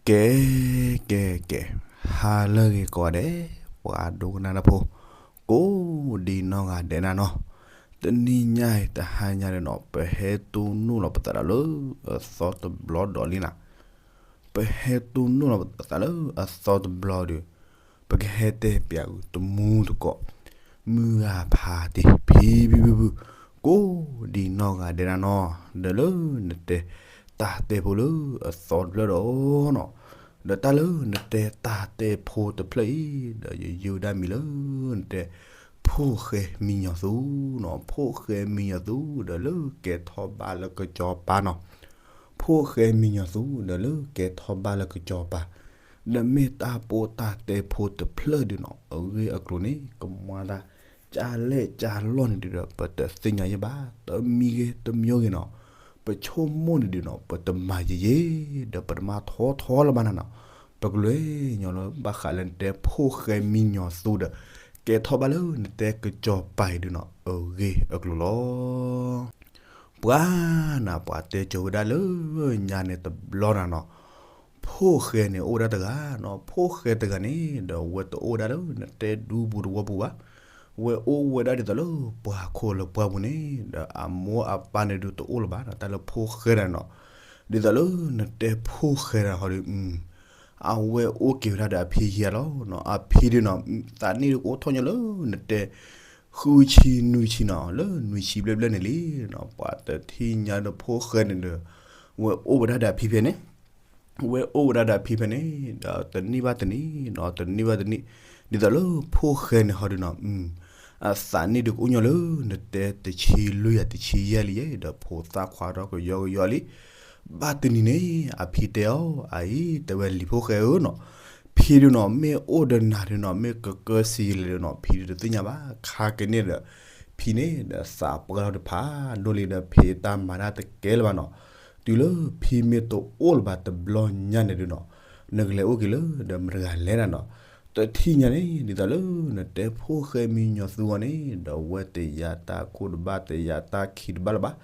ကဲ ကဲ ကဲ, ဟါလၢအဂ့ၤကိးဂၤဒဲး, ပှၤဒိကနၣ်တၢ်ဖိ ကိးဒံနီၢ်ဂၤဒဲးနၤနီၤ, တနံၤညါအံၤတဟါညါဒီးနီၤ ပဟဲတူၢ်နီၣ်လီၤပသးဒီးလၢအသီတဘျီဒီးလံနၤ, ပဟဲတူၢ်နီၣ်လီၤပသးလၢအသီတဘျီဒီး ပကဟဲတဲပၠးဂုာ်တမူတကိး မုၢ်ဂၤဖးတ့ၢ် ဖံဖံဖုဖု ကိးဒံနီၢ်ဂၤဒဲးနၤနီၤ, ဒီးလၢနတဲတၢ်တဲဖိလၢအသီတဖျၢၣ်ဒီးနီၤ, ဒီးတၢ်လၢနတဲတၢ်တဲဖိတဖျၢၣ်အံၤ ဒီးယယုၢ်ဒၣ်မံၤလၢနတဲ ဖိၣ်ဃဲမံညီၤသူနီၤ, ဖိၣ်ဃဲမံညီၤသူဒီးလၢကဲထီၣ်ဘၣ်လၢကစီၤပၤနီၤ, ဖိၣ်ဃဲမံညီၤသူဒီးလၢကဲထီၣ်ဘၣ်လၢကစီၤပၤ, ဒီးမ့ၢ်တၢ်ပိာ်တၢ်တဲဖိတဖျၢၣ်ဒီးနီၤ အဂ့ၢ်အကျိၤန့ၣ် ကမၤသး ကၢ်လဲၣ်ကၢ်လီၢ်န့ၣ်ဒီး ပတသ့ၣ်ညါယဲဘၣ်, တမံၤဂ့ၤတမံၤဂ့ၤနီၤ, ပဆိကမိၣ်န့ၣ်ဒီးနီၤ ပတမၤယဲယဲ, ဒီးပတမၤထီထီလၢၤဘၣ်နၤနီၤ, ပကလဲၤညီလၢဘၣ်ဃးလၢနတဲဖိၣ်ဃဲမံညီၤသူဒီး ကဲထီၣ်ဘၣ်လၢနတဲကစီၤပၤအံၤဒီးနီၤ အဂ့ၢ်အကျိၤလီၤ. ပှၤနၤ ပှၤတဲကၠီၤဝဲဒၣ်လၢညါန့ၣ်တဘျီနၤနီၤ, ဖိၣ်ဃဲန့ၣ်အိၣ်ဝဲဒၣ်တဂၤနီၤ, ဖိၣ်ဃဲတဂၤန့ၣ် ဒီးဝဲတအိၣ်ဝဲဒၣ်လၢနတဲဒူပူၤတဝီပူၤဘၣ်, ဝဲအိၣ်ဝဲဒၣ်ဒ်သိးလၢပှၤခိၣ်လၢပှၢ်ပူၤန့ၣ် ဒီးအမိၢ်အပၢ်န့ၣ်ဒုးတအိၣ်လၢၤဘၣ်နီၤ, တၢ်လၢဖိၣ်ဃဲတဂၤနီၤ, ဒ်သိးလၢနတဲဖိၣ်ဃဲတဂၤဟီဒီး အဝဲအိၣ်က့ၤဝဲဒၣ်ဒီးအဖံယံာ်လီၤနီၤ, အဖံဒုးနီၤ သးနံၣ်ဒုးကအိၣ်ထီၣ်ညီလၢနတဲ ဃုဆံနွံဆံနီၤ, လၢနွံဆံဘျဲၣ်ဘျဲၣ်န့ၣ်လံနီၤ, ပှၤတထံၣ်ညါဒီးဖိၣ်ဃဲန့ၣ်ဒီး ဝဲအိၣ်ဝဲဒၣ်ဒီးအဖံဖဲန့ၣ်, ဝဲအိၣ်ဝဲဒၣ်ဒီးအဖံဖဲန့ၣ် ဒီးတနံၣ်ဘၣ်တနံၣ်နီၤ, တနံၣ်ဘၣ်တနံၣ်, ဒ်သိးလၢဖိၣ်ဃဲန့ၣ်ဟီဒီးနီၤ အသးနံၣ်ဒုးကအိၣ်ညီလၢနတဲတဆံလွံၢ်ယၤတဆံယဲၢ်လံယဲ, ဒီးဖိသၣ်ခွါထီၣ်ကယီကယီလံ, ဘၣ်တနံၤန့ၣ် အဖံတဲအီၤ အအံၤ တဲဝဲလံၤဖိၣ်ဃဲဧၢနီၤ, ဖံဒုးနီၤ မ့ၢ်အိၣ်ဒီးနၤဒုးနီၤ မ့ၢ်ကကၢစံယလဲၣ်ဒုးနီၤ ဖံဒုးတသ့ၣ်ညါဘၣ်, ခါက့ၤန့ၣ်ဒီး ဖံန့ၣ်ဒီးသးပှၢ်ထီၣ်တဖး ဒိၣ်လံဒီးဖံတၢ်မၤတၢ်တကဲလၢၤဘၣ်နီၤ, တုၤလၢဖံမ့ၢ်တအိၣ်လၢၤဘၣ်တဘျီညါန့ၣ်ဒုးနီၤ နကလဲၤအိၣ်က့ၤလၢဒီးမတၤတဂၤလဲၣ်နၤနီၤ, တထံၣ်ညါန့ၣ် ဒ်သိးလၢနတဲဖိၣ်ဃဲမံညီၤသူအီၤန့ၣ် ဒီးဝဲတယၤတၢ်ခိၣ်တဘၣ် တယၤတၢ်ခံးတဘၣ်လၢၤဘၣ်,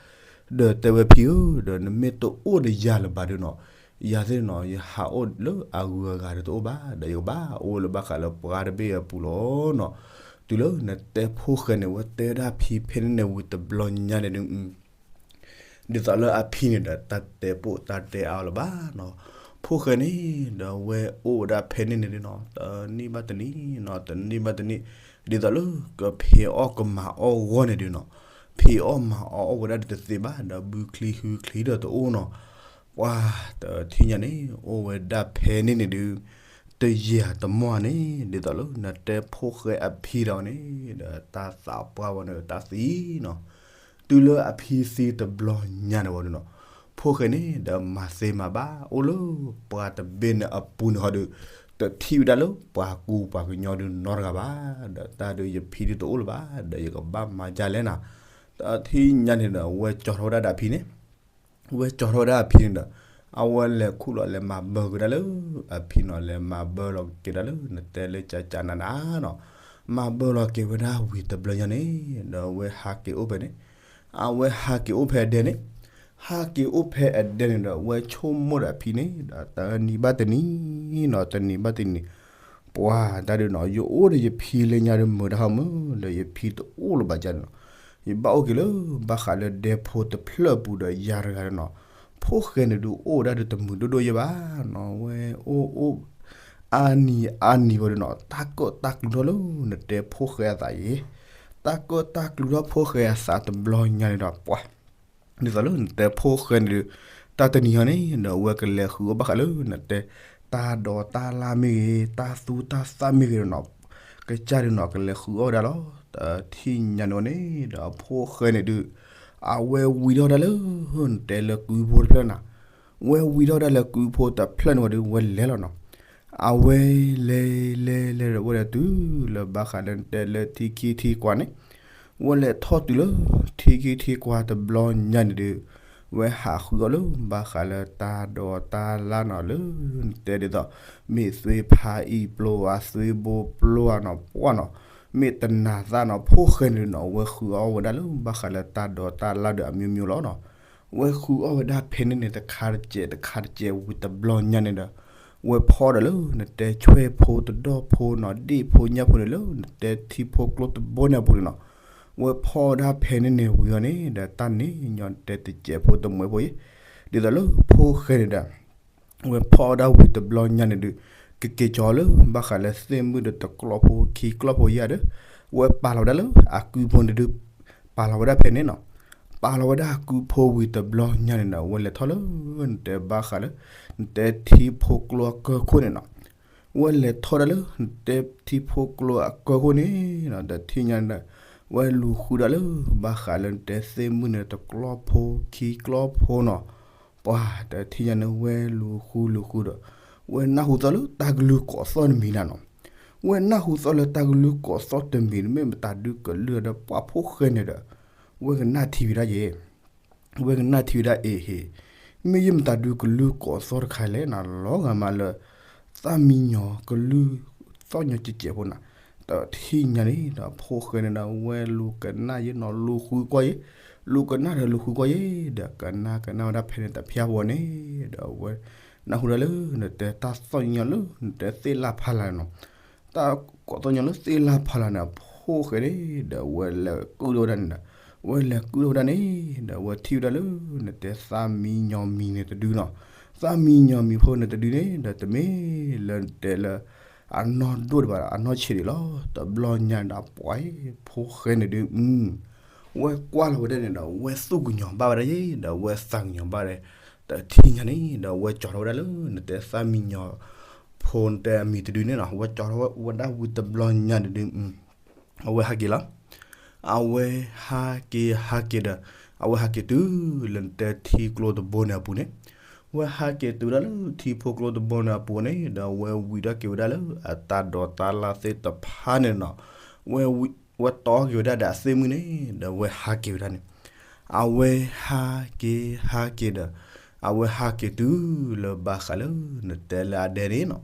ဒီးတဲဝဲဖံဧၢ ဒီးနမ့ၢ်တအိၣ်ဒီးယၤလၢၤဘၣ်ဒုးနီၤ, ယၤသ့ၣ်နီၤ ယဟးအိၣ်လၢအဂုၤအဂၤဒီးတအိၣ်ဘၣ်, ဒီးယကဘၣ်အိၣ်လၢဘၣ်ဃးလၢပှၤတဘ့ၣ်အပူၤလီၤနီၤ, တုၤလၢနတဲဖိၣ်ဃဲန့ၣ် ဝဲတဲဒၣ်ဖံဖဲန့ၣ်န့ၣ်ဝံၤတဘျီညါန့ၣ်ဒုး ဒ်သိးလၢအဖံန့ၣ်ဒီး တၢ်တဲပိာ်တၢ်တဲအါအီၤလၢၤဘၣ်နီၤ, ဖိၣ်ဃဲန့ၣ်ဒီးဝဲအိၣ်ဝဲဒၣ်ဖဲန့ၣ်န့ၣ်ဒုးနီၤ တနံၣ်ဘၣ်တနံၣ်နီၤ တနံၣ်ဘၣ်တနံၣ်, ဒ်သိးလၢကဖံးအီၣ်ကမၤအီၣ်ဂီၢ်န့ၣ်ဒုးနီၤ, ဖံးအီၣ်မၤအီၣ်အိၣ်ဝဲဒၣ်ဒုးတသ့ဘၣ် ဒီးဘုချံဟုချံဒီးတအိၣ်နီၤ, ပှၤတထံၣ်ညါန့ၣ် အိၣ်ဝဲဒၣ်ဖဲန့ၣ်န့ၣ်ဒုး တယံာ်တမီၢ်န့ၣ် ဒ်သိးလၢနတဲဖိၣ်ဃဲအဖံဒီးန့ၣ် ဒီးတၢ်သးပှၢ်ဝဲန့ၣ်တၢ်သံနီၤ, တုၤလၢအဖံသံတဘျီညါန့ၣ်ဝဲဒုးနီၤ, ဖိၣ်ဃဲန့ၣ်ဒီးမၤသ့မၤဘၣ် အိၣ်လၢပှၤတဘ့ၣ်န့ၣ်အပူၤန့ၣ်ဟီဒီး တထံၣ်ဝဲဒၣ်လၢပှၤကူပှၤကညီဒုးနီတဂၤဘၣ်, ဒီးတၢ်ဒုးယဖံဒုးတအိၣ်လၢၤဘၣ် ဒီးယကဘၣ်မၤဒ်လဲၣ်နၤ, တထံၣ်ညါန့ၣ်ဒီး ဝဲကၠီထီၣ်ဝဲဒၣ်ဒီးအဖံန့ၣ် ဝဲကၠီထီၣ်ဝဲဒၣ်အဖံန့ၣ်ဒီး အဝဲလဲၤခူၣ်လီၤလဲၤမၤဘၢက့ၤဒၣ်လၢအဖံနီၤ, လဲၤမၤဘၢလီၤက့ၤဒၣ်လၢနတဲလၢကၠးကၠးနးနးနီၤ, မၤဘၢလီၤက့ၤဝဲဒၣ်ဝံၤတဘျီညါန့ၣ် ဒီးအဝဲဟးက့ၤအိၣ်ဖဲန့ၣ်, အဝဲဟးက့ၤအိၣ်ဖဲအဒဲန့ၣ်, ဟးက့ၤအိၣ်ဖဲအဒဲန့ၣ်ဒီး အဝဲဆိကမိၣ်ဒီးအဖံန့ၣ်ဒီး တနံၤဘၣ်တနံၤနီၤ တနံၤဘၣ်တနံၤ ပှၤတၢ်ဒုးနီၤ ယအိၣ်ဒီးယဖံလၢညါဒီးမုာ်တၢ်ဟီမုၢ် ဒီးယဖံတအိၣ်လၢၤဘၣ်ကၢ်န့ၣ်နီၤ, ယဘၣ်အိၣ်က့ၤလၢဘၣ်ဃးလၢဒဲဖိတဖျၢၣ်ပူၤဒီးယၤတဂၤန့ၣ်နီၤ, ဖိၣ်ဃဲန့ၣ်ဒုးအိၣ်ဝဲဒၣ်ဒုးတမုာ်ဒိၣ်ဒိၣ်ယဲဘၣ်နီၤ, ဝဲအိၣ်အိၣ် အါနံၤအါနံၤဝဲဒုးနီၤ တၢ်ကၢၣ်တၢ်ကျူထီၣ်လၢနတဲဖိၣ်ဃဲအသးအံၤ, တၢ်ကၢၣ်တၢ်ကျူထီၣ်ဖိၣ်ဃဲအသးတဘျီညါန့ၣ်ဒီး ပှၤ ဒ်သိးလၢနတဲဖိၣ်ဃဲန့ၣ်ဒုး တၢ်တနံၤဟီန့ၣ်ဒီး အဝဲကလဲၤဃုအီၣ်ဘၣ်ဃးလၢနတဲ တၢ်ဒိးတၢ်လၢ်မ့ၢ်ဂ့ၤ တၢ်သူတၢ်သၣ်မ့ၢ်ဂ့ၤဒီးနီၤ, ကစၢ်ဒုးနီၤ ကလဲၤဃုအီၣ်ဝဲဒၣ်လီၤ. တထံၣ်ညါန့ၣ်ဝဲန့ၣ်ဒီး အဖိၣ်ဃဲန့ၣ်ဒုး အဝဲဝံၤထီၣ်ဝဲဒၣ်လၢ နတဲလၢကုဖိတဖျၢၣ်နၤ, ဝဲဝံၤထီၣ်ဝဲဒၣ်လၢကုဖိတဖျၢၣ်န့ၣ်ဝဲဒုး ဝဲလဲၤလီၤနီၤ. အဝဲလဲၤလဲၤလဲၤဒီး ဝဲလဲၤတုၤလၢဘၣ်ဃးလၢနတဲလၢထံခံထံကွၢ်န့ၣ်, ဝဲလဲၤထီၣ်တုၤလၢ ထံခံထံကွၢ်တဘျီညါန့ၣ်ဒုး ဝဲဟးဃုအီၣ်လၢဘၣ်ဃးလၢတၢ်ဒိးတၢ်လၢ်နီၤ လၢနတဲဒ်သိး မ့ၢ်သွ့ဖးအံၤပျိဧါ သွ့ဘိပျိဧါနီၤ ပှၢ်နီၤ, မ့ၢ်တနၤသၣ်နီၤ ဖိၣ်ဃဲန့ၣ်ဒုးနီၤ ဝဲဃုအီၣ်ဝဲဒၣ်လၢဘၣ်ဃးလၢတၢ်ဒိးတၢ်လၢ်ဒီးအမျိုးမျိုးလီၤနီၤ. ဝဲဃုအီၣ်ဝဲဒၣ်ဖဲန့ၣ်န့ၣ် တခါတကဲးတခါတကဲးဝံၤတဘျီညါန့ၣ်ဒီး ဝဲဖီဒီးလၢနတဲဆွဲၣ်ဖိတဒီၣ်ဖိနီၤ ဒ့ၣ်ဖိညၣ်ဖိန့ၣ်လၢနတဲထံဖိကျိတဘိန့ၣ်အပူၤန့ၣ်နီၤ, ဝဲဖီဝဲဒၣ်ဖဲန့ၣ်န့ၣ်ဝံၤအီၤန့ၣ် ဒီးတၢ်န့ၣ်ညီနတဲတစဲးဖိတမှဲးဖိအံၤ, ဒ်သိးလၢဖိၣ်ဃဲန့ၣ်ဒီး ဝဲဖီဝဲဒၣ်ဝံၤတဘျီညါန့ၣ်ဒုး ကက့ၤကၠီလၢ ဘၣ်ဃးလၢသ့ၣ်မုၣ်ဒီးတကျီဖိခံကျီဖိယါဒီး ဝဲပာ်လီၤဝဲဒၣ်လၢအကုဖိန့ၣ်ဒုး, ပာ်လီၤဝဲဒၣ်ဖဲန့ၣ်နီၤ, ပာ်လီၤဝဲဒၣ်အကုဖိဝံၤတဘျီညါန့ၣ်ဒီး ဝဲလဲၤထီၣ်လၢ နတဲဘၣ်ဃးလၢ နတဲထံဖိကျိအကၢၢ်ခိၣ်န့ၣ်နီၤ, ဝဲလဲၤထီၣ်ဒၣ်လၢ နတဲထံဖိကျိအကၢၢ်ခိၣ်န့ၣ်နီၤ, ဒီးထံၣ်ညါန့ၣ်ဒီး ဝဲလူၤဃုဒၣ်လၢ ဘၣ်ဃးလၢနတဲသ့ၣ်မုၣ်န့ၣ်တကျီဖိခံကျီဖိနီၤ, ပှၤတထံၣ်ညါန့ၣ် ဝဲလူၤဃုလူၤဃုဒီး ဝဲနၢ်ဟူသီၣ်လၢတၢ်ကလုၢ်ကိးသီၣ်တမံၤနၤနီၤ, ဝဲနၢ်ဟူသီၣ်လၢတၢ်ကလုၢ်ကိးသီၣ်တမံၤ မ့ၢ်မတၤဒုးကလုၢ်ဒီးပှၤဖိၣ်ဃဲန့ၣ်ဒီး ဝဲကနၣ်ထံဝံၤဒၣ်ယဲ ဝဲကနၣ်ထံဝံၤဒၣ်အ့ၣ်ဟ့ၣ်, မ့ၢ်ယမတၤဒုးကလုၢ်ကိးသီၣ်တခါလဲၣ်နီၤ, လီၤဂာ်မးလၢ သၣ်မံညီၤကလုၢ်သီၣ်ညီကဲးဖိနီၤ, တထံၣ်ညါန့ၣ်ဒီးဖိၣ်ဃဲန့ၣ်ဒီး ဝဲလူၤကနၣ်ယဲနီၤ လူၤဃုကွၢ်ယဲ, လူၤကနၣ်ဒီးလူၤဃုကွၢ်ယဲ, ဒီးကနၣ်ကနၣ်ဝဲဒၣ်ဖဲန့ၣ်တဖၠၣ်ဖိန့ၣ်, ဒီးဝဲနၢ်ဟူဒၣ်လၢ နတဲတၢ်သီၣ်ညီလၢ နတဲသ့ၣ်လၢ်ဖးလၢ်နီၤ တၢ်ကိးသီၣ်ညီလၢသ့ၣ်လၢ်ဖးလၢ်န့ၣ် ဖိၣ်ဃဲန့ၣ် ဒီးဝဲလဲၤကုၣ်ထီၣ်ဝဲဒၣ်န့ၣ်ဒီး ဝဲလဲၤကုၣ်ထီၣ်ဝဲဒၣ်န့ၣ် ဒီးဝဲထံၣ်ဝဲဒၣ်လၢ နတဲသၣ်မံညီၤမံၤန့ၣ်တဒုနီၤ, သၣ်မံညီၤမံၤဖိန့ၣ်တဒုန့ၣ် ဒီးတမ့ၢ်လၢနတဲလၢ အနီၢ်ဒိၣ်ဒံးဘၣ်ဒီး အနီၢ်ဆံးဒံးလီၤ, တဘျီညါန့ၣ်ဒီး ပှၤဖိၣ်ဃဲန့ၣ်ဒုး ဝဲကွၢ်လီၤဝဲဒၣ်န့ၣ်ဒီး ဝဲသူၣ်ကညီၤဘၣ်ဝဲဒၣ်ယဲ ဒီးဝဲသးကညီၤဘၣ်ဒီး တထံၣ်ညါန့ၣ်ဒီး ဝဲကၠီထီၣ်ဝဲဒၣ်လၢ နတဲသၣ်မံညီၤဖိ နတဲအမံၤတဒုန့ၣ်နီၤ, ဝဲကၠီထီၣ်ဝဲဒၣ်ဝံၤတဘျီညါန့ၣ်ဒုး အဝဲဟးက့ၤလီၤ, အဝဲဟးက့ၤဟးက့ၤဒီး အဝဲဟးက့ၤတုၤလၢနတဲထံကျိတဘိန့ၣ်အပူၤန့ၣ်, ဝဲဟးက့ၤတုၤဝဲဒၣ်လၢထံဖိကျိတဘိန့ၣ်အပူၤန့ၣ် ဒီးဝဲဝံၤထီၣ်က့ၤဝဲဒၣ်လၢအတၢ်ဒိးတၢ်လၢ်သ့ၣ်တဖၣ်န့ၣ်နီၤ, ဝဲဝံၤ ဝဲတီက့ၤဝဲဒၣ်ဒီးအသ့ၣ်မုၣ်န့ၣ် ဒီးဝဲဟးက့ၤဝဲဒၣ်န့ၣ်, အဝဲဟးက့ၤဟးက့ၤဒီး အဝဲဟးက့ၤတုၤလၢဘၣ်ဃးလၢ နတဲလၢအဒဲန့ၣ်နီၤ,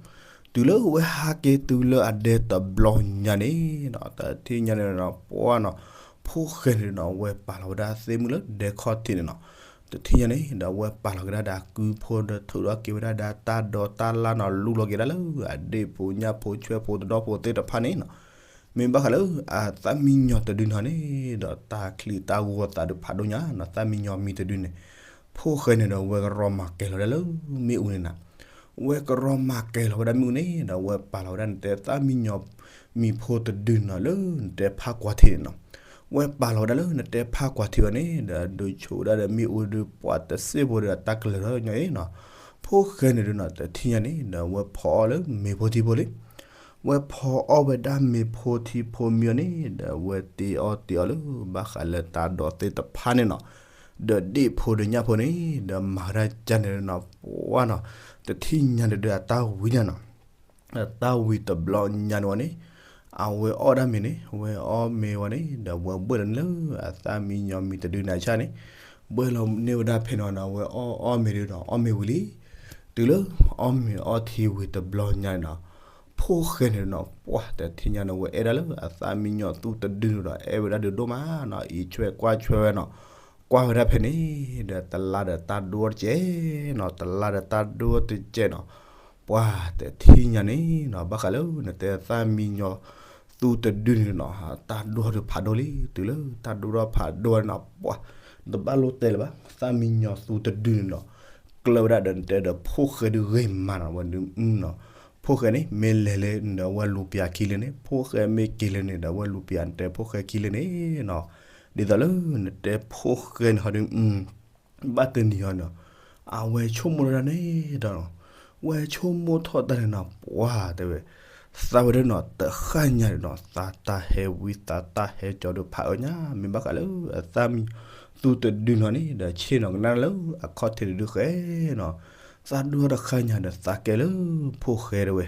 တုၤလၢဝဲဟးက့ၤတုၤလၢအဒဲတဘျီညါန့ၣ်နီၤ, တထံၣ်ညါန့ၣ်နီၤ ပှၤနီၤ ဖိၣ်ဃဲန့ၣ်နီၤ ဝဲပာ်လီၤဝဲဒၣ်သ့ၣ်မုၣ်လၢဒဲခီၣ်ထံးန့ၣ်နီၤ, တထံၣ်ညါန့ၣ်ဒီး ဝဲပာ်လီၤက့ၤဒၣ်ဒီးအကုဖိဒီး ထုးထီၣ်က့ၤဝဲဒၣ်ဒီးတၢ်ဒိးတၢ်လၢ်နီၤ, လူလီၤက့ၤဒၣ်လၢအဒ့ၣ်ဖိညၣ်ဖိဆွဲၣ်ဖိတဒီၣ်ဖိသ့ၣ်တဖၣ်န့ၣ်နီၤ, မ့ၢ်ဘၣ်ဃးလၢ အသၣ်မံညီၤတဒုနီၤန့ၣ်ဒီး တၢ်ချံးတၢ်ဂီၤသးဒုးဖးဒိၣ်ညါနီၤ, သၣ်မံညီၤမံၤတဒုန့ၣ် ဖိၣ်ဃဲန့ၣ်ဒီး ဝဲကရီမၤကဲၤလီၤဝဲဒၣ်လၢမ့ၣ်အူန့ၣ်နီၤ, ဝဲကရီမၤကဲၤလီၤဝဲဒၣ်မ့ၣ်အူန့ၣ်ဒီး ဝဲပာ်လီၤဝဲဒၣ်နတဲသၣ်မံညီၤမံၤဖိတဒုနီၤ လၢနတဲဖးကွၢ်ထံးန့ၣ်နီၤ, ဝဲပာ်လီၤဝဲဒၣ်လၢနတဲဖးကွၢ်ထံးအီၤန့ၣ်ဒီး ဒုးဆိးဝဲဒၣ်ဒီးမ့ၣ်အူဒုး ပှၤတစ့ၢ်ဖိဒီးတၢ်ကလၢၤထီၣ်ညီအံၤနီၤ, ဖိၣ်ဃဲန့ၣ်ဒုးနီၤ တထံၣ်ညါန့ၣ်ဒီး ဝဲဖီအီၣ်လၢမ့ၤဖိထံဖိလံ ဝဲဖီအီၣ်ဝဲဒၣ်မ့ၤဖိထံဖိမံၤအီၤန့ၣ်ဒီး ဝဲတ့အီၣ်တ့အီလၢ ဘၣ်ဃးလၢတၢ်ဒိးသ့ၣ်တဖၣ်န့ၣ်နီၤ, ဒီးဒ့ၣ်ဖိဒီးညၣ်ဖိန့ၣ်ဒီး မၤဝဲဒၣ်ကန့ၣ်နီၤ ပှၤနီၤ, တထံၣ်ညါန့ၣ်ဒီး အတၢ်ဝံၤန့ၣ်နီၤ, အတၢ်ဝံၤတဘျီညါန့ၣ်ဝဲန့ၣ်, အဝဲအီၣ်ဒၣ်မ့ၤန့ၣ် ဝဲအီၣ်မ့ၤဝဲန့ၣ်ဒီး ဝဲဘှဲၣ်လီၤန့ၣ်လၢ အသၣ်မံညီၤမံၤတဒုန့ၣ်အဆၣ်န့ၣ်, ဘှဲၣ်လီၤန့ၢ်ဝဲဒၣ်ဖဲန့ၣ်နီၤ, ဝဲအီၣ်အီၣ်မ့ၤဒုးဒီး အီၣ်မ့ၤဝံၤလံ တုၤလၢအီၣ်မ့ၤအီထံဝံၤတဘျီညါန့ၣ်နီၤ, ဖိၣ်ဃဲန့ၣ်နီၤ ပှၤတထံၣ်ညါန့ၣ် ဝဲအဲၣ်ဒၣ်လၢအသၣ်မံညီၤသူတဒုန့ၣ်ဒီး အဲၣ်ဝဲဒၣ်ဒုးဒိၣ်မးနီၤ, အံးဆွဲကွၢ်ဆွဲဝဲနီၤ, ကွၢ်ဝဲဒၣ်ဖဲန့ၣ်ဒီး တလါဒီးတၢ်ဒိၣ်တကဲးနီၤ, တလါဒီးတၢ်ဒိၣ်တကဲးနီၤ, ပှၤတထံၣ်ညါန့ၣ်နီၤ ဘၣ်ဃးလၢ နတဲသၣ်မံညီၤသူတဒုန့ၣ်နီၤ, တၢ်ဒိၣ်ထီၣ်ဒုးဖးဒိၣ်လံ, တုၤလၢတၢ်ဒိၣ်ထီၣ်ဖးဒိၣ်ဝဲနီၤ ပှၤ တဘၣ်လိၣ်တဲလၢၤဘၣ်, သၣ်မံညီၤသူတဒုန့ၣ်နီၤ, ကျၢၢ်ဝဲဒၣ်ဒီးနတဲဒီးဖိၣ်ဃဲဒုးဂ့ၤမးနီၤ, ဝဲဒုးနီၤ, ဖိၣ်ဃဲန့ၣ် မ့ၢ်လဲၤလၢန့ၣ်ဒီး ဝဲလူၤပျးခံလၢန့ၣ်, ဖိၣ်ဃဲမ့ၢ်က့ၤလၢန့ၣ်ဒီး ဝဲလူၤပျးနတဲဖိၣ်ဃဲခံလၢန့ၣ်နီၤ, ဒ်သိးလၢနတဲဖိၣ်ဃဲန့ၣ်ဟီဒုး ဘၣ်တနံၤအီၤနီၤ, အဝဲဆိကမိၣ်ထီၣ်တၢ်န့ၣ်ဒီး, ဝဲဆိကမိၣ်ထီၣ်တၢ်န့ၣ်နီၤ ပှၤတဲဝဲ, သးဝဲဒၣ်နီၤ တဃၣ်ညါန့ၣ်နီၤ သးတၢ်ဟဲဝံသးတၢ်ဟဲကၠီဒုးဖးအၢညါ မ့ၢ်ဘၣ်ဃးလၢအသၣ်မံသူတဒုနီၤန့ၣ်ဒီး ဆ့ၣ်နီၤကနၣ်လၢအခီၣ်ထံးတဒုဃဲနီၤ, သးဒိၣ်ထီၣ်တဃၣ်ညါဒီးသးကဲလၢဖိၣ်ဃဲတဲဝဲ,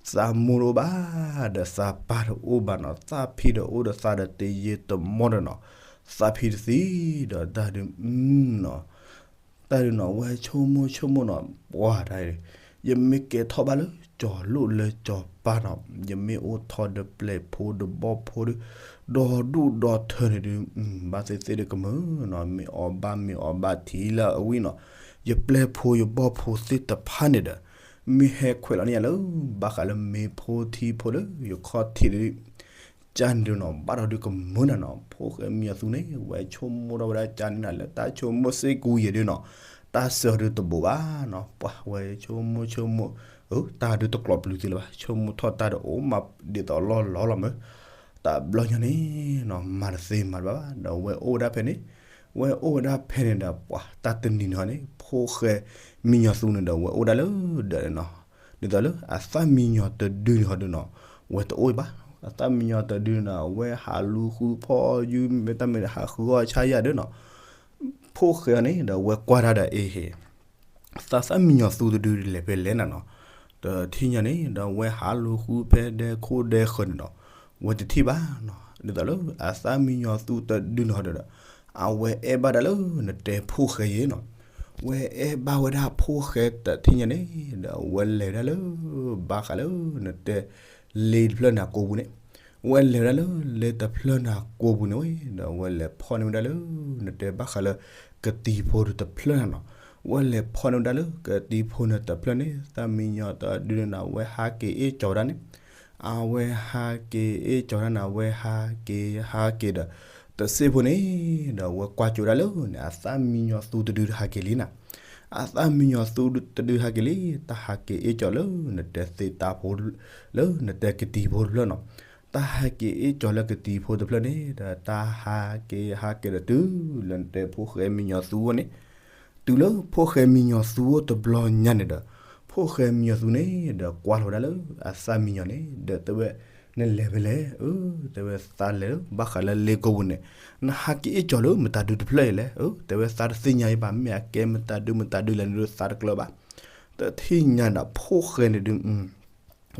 သးမိၢ်တအိၣ်ဘၣ်ဒီးသးပၢ်တအိၣ်ဘၣ်နီၤ, သးဖံးဒီးအိၣ်ဒီးသးဒီးတယံာ်တမီၢ်ဒီးနီၤ, သးဖံးတသံဒီးတၢ်ဒုး တၢ်ဒုးနီၤ ဝဲဆိကမိၣ်ဆိကမိၣ်နီၤ ပှၤတၢ်အံၤ, ယမ့ၢ်ကဲထီၣ်ဘၣ်လၢကၠီၤလိၣ်လၢကၠီၤပၢ်နီၤ, ယမ့ၢ်အိၣ်ထီၣ်ဒီးပျဲၢ်ဖိဒီးဘီၣ်ဖိဒီး, ဒီဒူၣ်ဒီထၢန့ၣ်ဒုး ဘၣ်သ့ၣ်သ့ၣ်ဒီးကမၢနီၤ, မ့ၢ်အီၣ်ဘၣ်မ့ၢ်အီၣ်ဘၣ်ထံလၢအဝံၣ်နီၤ, ယပျဲၢ်ဖိယဘီၣ်ဖိသ့ၣ်တဖၣ်န့ၣ်ဒီး, မ့ၢ်ဟဲခွဲးလီၤန့ၢ်ယၤလၢ ဘၣ်ဃးလၢမ့ၢ်ဖိထံဖိလၢယခီၣ်ထံးဒုး ကန့ၣ်ဒုးနီၤ ဘၣ်ဒီးဒုးကမၢနၤနီၤ ဖိၣ်ဃဲမံညီၤသူန့ၣ် ဝဲဆိကမိၣ်ထီၣ်ဝဲဒၣ်ကန့ၣ်နၤလၢတၢ်ဆိကမိၣ်စ့ၢ်ကီးယဲၢ်ဒုးနီၤ တၢ်ဆၢဒုးတဘိးဘၣ်နီၤ ပှၤဝဲဆိကမိၣ်ဆိကမိၣ် အတၢ်ဒုးတကျိးပျုၤသ့လၢၤဘၣ် ဆိကမိၣ်ထီၣ်တၢ်ဒီးအိၣ်မးဒ်သိးလီၢ်လီၢ်လီၤမး တဘျီညါန့ၣ်နီၤ မၤတသ့မၤတဘၣ်ဘၣ် ဒီးဝဲအိၣ်ဝဲဒၣ်ဖဲန့ၣ် ဝဲအိၣ်ဝဲဒၣ်ဖဲန့ၣ်ဒီး ပှၤတၢ်တနံၤန့ၣ်ဟီန့ၣ် ဖိၣ်ဃဲမံညီၤသူန့ၣ်ဒီး ဝဲအိၣ်ဒၣ်လၢဒီးနီၤ ဒ်သိးလၢအသၣ်မံညီၤတဒုန့ၣ်ဟီဒုးနီၤ ဝဲတအိၣ်ဘၣ် အသၣ်မံညီၤတဒုန့ၣ် အဝဲဟးလူၤဃုဖီၣ်ယုၢ် မ့ၢ်တၢ်မ့ၢ်ဟးဃုအီၣ်ဆါယၤဒုးနီၤ ဖိၣ်ဃဲအီၤန့ၣ်ဒီး ဝဲကွၢ်တၢ်ဒီးအ့ဟ့ၣ် သးသၣ်မံညီၤသူတဒုလဲၤဖဲလဲၣ်နၤနီၤ တထံၣ်ညါန့ၣ်ဒီး ဝဲဟးလူၤဃုဖဲဒဲခိၣ်ဒဲဃၢၤန့ၣ်နီၤ ဝဲတထံၣ်ဘၣ်နီၤ ဒ်သိးလၢအသၣ်မံညီၤသူတဒုန့ၣ်ဟီဒီး အဝဲအဲၣ်ဘၣ်ဒၣ်လၢနတဲဖိၣ်ဃဲယဲၢ်နီၤ ဝဲအဲၣ်ဘၣ်ဝဲဒၣ်ဖိၣ်ဃဲတထံၣ်ညါန့ၣ် ဒီးဝဲလဲၤဝဲဒၣ်လၢ ဘၣ်ဃးလၢနတဲ လ့တဖျၢၣ်န့ၣ်အကိာ်ပူၤန့ၣ် ဝဲလဲၤဝဲဒၣ်လၢလ့တဖျၢၣ်န့ၣ်အကိာ်ပူၤန့ၣ်ဝဲ ဒီးဝဲလဲၤဖီၣ်န့ၢ်ဝဲဒၣ်လၢ နတဲဘၣ်ဃးလၢ ကတံၤဖိတဖျၢၣ်န့ၣ်နီၤ ဝဲလဲၤဖီၣ်န့ၢ်ဝဲဒၣ်လၢကတံၤဖိန့ၣ်တဖျၢၣ်န့ၣ် သၣ်မံညီၤတဒုန့ၣ် ဝဲဟးက့ၤအ့ၣ်ကၠီၤဝဲဒၣ်န့ၣ် အဝဲဟးက့ၤအ့ၣ်ကၠီၤဝဲဒၣ်န့ၣ် အဝဲဟးက့ၤဟးက့ၤဒီး တစ့ၢ်ဖိန့ၣ် ဒီးဝဲကွၢ်ကၠိဝဲဒၣ်လၢန့ၣ် အသၣ်မံညီၤသူတဒုဟးက့ၤလံနၤ အသၣ်မံညီၤသူတဒုဟးက့ၤလံ တၢ်ဟးက့ၤအ့ၣ်ကၠီၤလၢနတဲသ့ၣ်တၢ်ဖိ လၢနတဲကတံၤဖိတဖျၢၣ်နီၤ တၢ်ဟးက့ၤအ့ၣ်ကၠီၤလၢကတံၤဖိတဖျၢၣ်န့ၣ် ဒီးတၢ်ဟးက့ၤဟးက့ၤဒီးတုၤလၢနတဲဖိၣ်ဃဲမံညီၤသူအအိၣ်န့ၣ် တုၤလၢဖိၣ်ဃဲမံညီၤသူအအိၣ်တဘျီညါန့ၣ်ဒီး ဖိၣ်ဃဲမံညီၤသူန့ၣ် ဒီးကွၢ်လီၤဝဲဒၣ်လၢအသၣ်မံညီၤန့ၣ် ဒီးတဲဝဲ နလဲၤဖဲလဲၣ် အၢ တဲဝဲသးလဲၤလၢဘၣ်ဃးလၢလ့ကိာ်ပူၤန့ၣ် နဟးက့ၤအ့ၣ်ကၠီၤလၢမတၤဒုတဖျၢၣ်အံၤလဲၣ် အၢ တဲဝဲသးတသ့ၣ်ညါအံၤဘၣ် မ့ၢ်အကဲမတၤဒုမတၤဒုလဲၣ်န့ၣ်ဒုးသးတကျၢၤဘၣ် တထံၣ်ညါဒီးဖိၣ်ဃဲန့ၣ်ဒုး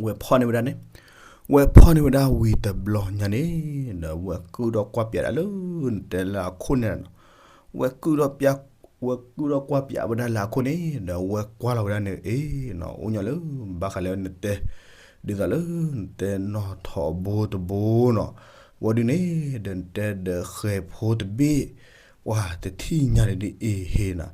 ဝဲဖီၣ်န့ၢ်ဝဲဒၣ်န့ၣ် ဝဲဖီၣ်န့ၢ်ဝဲဒၣ်ဝံၤတဘျီညါန့ၣ် ဒီးဝဲကုၣ်ဒီးကွၢ်ပၠးဒၣ်လၢနတဲလၢအခိၣ်န့ၣ်နီၤ ဝဲကုၣ်ဒီးပၠး ဝဲကုၣ်ဒီးကွၢ်ပၠးဝဲဒၣ်လၢအခိၣ်န့ၣ် ဒီးဝဲကွၢ်လီၤဝဲဒၣ်န့ၣ် အ့ၣ်နီၤ အိၣ်ညီလၢ ဘၣ်ဃးလၢနတဲ ဒ်သိးလၢနတဲနီၣ်ထိးဘိတဘိနီၤ ဝဲဒုးန့ၣ် ဒီးနတဲဒီးဃဲၤဖိတဘ့ၣ် ပှၤတထံၣ်ညါန့ၣ်ဒုးအ့ၣ်ဟ့ၣ်နီၤ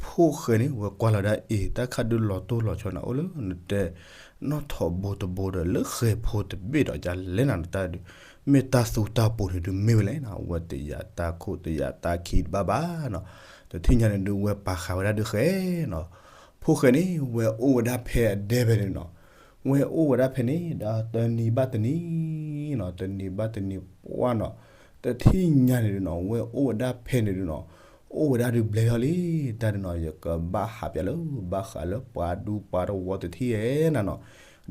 ဖိၣ်ဃဲန့ၣ် ဝဲကွၢ်လီၤဝဲဒၣ်အ့ၣ် တၢ်ခါဒုးလီၤတိၢ်လီၤဆီနီၤ အိၣ်လၢနတဲ နီၣ်ထိးဘိတဘိဒီးလၢဃဲၤဖိတဘ့ၣ်ဒီး ကလဲၣ်နၤနတၢ်ဒုး မ့ၢ်တၢ်သူတၢ်ပိၤန့ၣ်ဒုးမ့ၢ်ဝဲလဲၣ်နီၤ ဝဲတယာ်တၢ်ခိၣ်တယာ်တၢ်ခံတဘၣ်ဘၣ်နီၤ တထံၣ်ညါန့ၣ်ဒုးဝဲပာ်ဃာ်ဝဲဒၣ်ဒုးဃဲနီၤ ဖိၣ်ဃဲန့ၣ် ဝဲအိၣ်ဝဲဒၣ်ဖဲအဒဲဖဲန့ၣ်နီၤ ဝဲအိၣ်ဝဲဒၣ်ဖဲန့ၣ် ဒီးတနံၤဘၣ်တနံၤနီၤ တနံၤဘၣ်တနံၤပှၢ်နီၤ တထံၣ်ညါန့ၣ်ဒုးနီၤ ဝဲအိၣ်ဝဲဒၣ်ဖဲန့ၣ်ဒုးနီၤ အိၣ်ဝဲဒၣ်ဒုးဘျဲၣ်ထီၣ်လံ တၢ်ဒုးနီၤ ယကဘၣ်ဟးပၠးလၢ ဘၣ်ဃးလၢပှၤဒူပှၤတဝီတထံၣ်ဧဲနၤနီၤ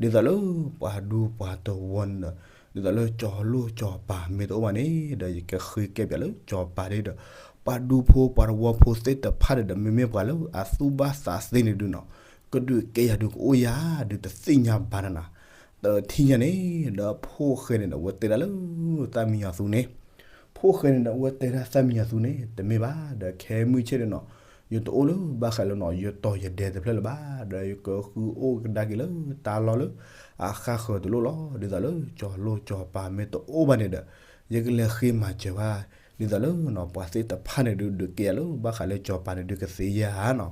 ဒ်သိးလၢပှၤဒူပှၤတဝီန့ၣ်ဒီး ဒ်သိးလၢကၠီၤလိၣ်ကၠီၤပၤမ့ၢ်တအိၣ်ဘၣ်န့ၣ် ဒီးယကဃ့ကဲပၠးလၢကၠီၤပၤဒ်ဒီး ပှၤဒူဖိပှၤတဝီဖိသ့ၣ်တဖၣ်န့ၣ်ဒီး မ့မ့ၢ်ပှၤလၢအသူၣ်ဘၣ်သးသ့န့ၣ်ဒုးနီၤ ကဒုးကဲယၤဒုးကအိၣ်ယၤဒုးတသ့ၣ်ညါဘၣ်နၤနီၤ တထံၣ်ညါန့ၣ် ဒီးဖိၣ်ဃဲန့ၣ်ဒီး ဝဲတဲဒၣ်လၢ သၣ်မံညီၤသူန့ၣ် ဖိၣ်ဃဲန့ၣ်ဒီး ဝဲတဲဒၣ်သၣ်မံညီၤသူန့ၣ် တမ့ၢ်ဘၣ် ဒီးခဲမုၢ်ဆ့ၣ်န့ၣ်နီၤ ယတအိၣ်လၢဘၣ်ဃးလၢနီၤ ယတီၤယဒဲတဖျၢၣ်လၢၤဘၣ် ဒီးယကဃုအိၣ်ကဒါက့ၤလၢတၢ်လီၢ်လၢ အဃၣ်ဃၢၤတလိၣ်လီၤ ဒ်သိးလၢကၠီၤလိၣ်ကၠီၤပၤမ့ၢ်တအိၣ်ဘၣ်န့ၣ်ဒီး ယကလဲၤဃ့မၤစၢၤဘၣ် ဒ်သိးလၢနီၤ ပှၤသ့ၣ်တဖၣ်န့ၣ်ဒုး ဒုးကဲယၤလၢဘၣ်ဃးလၢကၠီၤပၤန့ၣ်ဒုးကသ့ယဲဧါနီၤ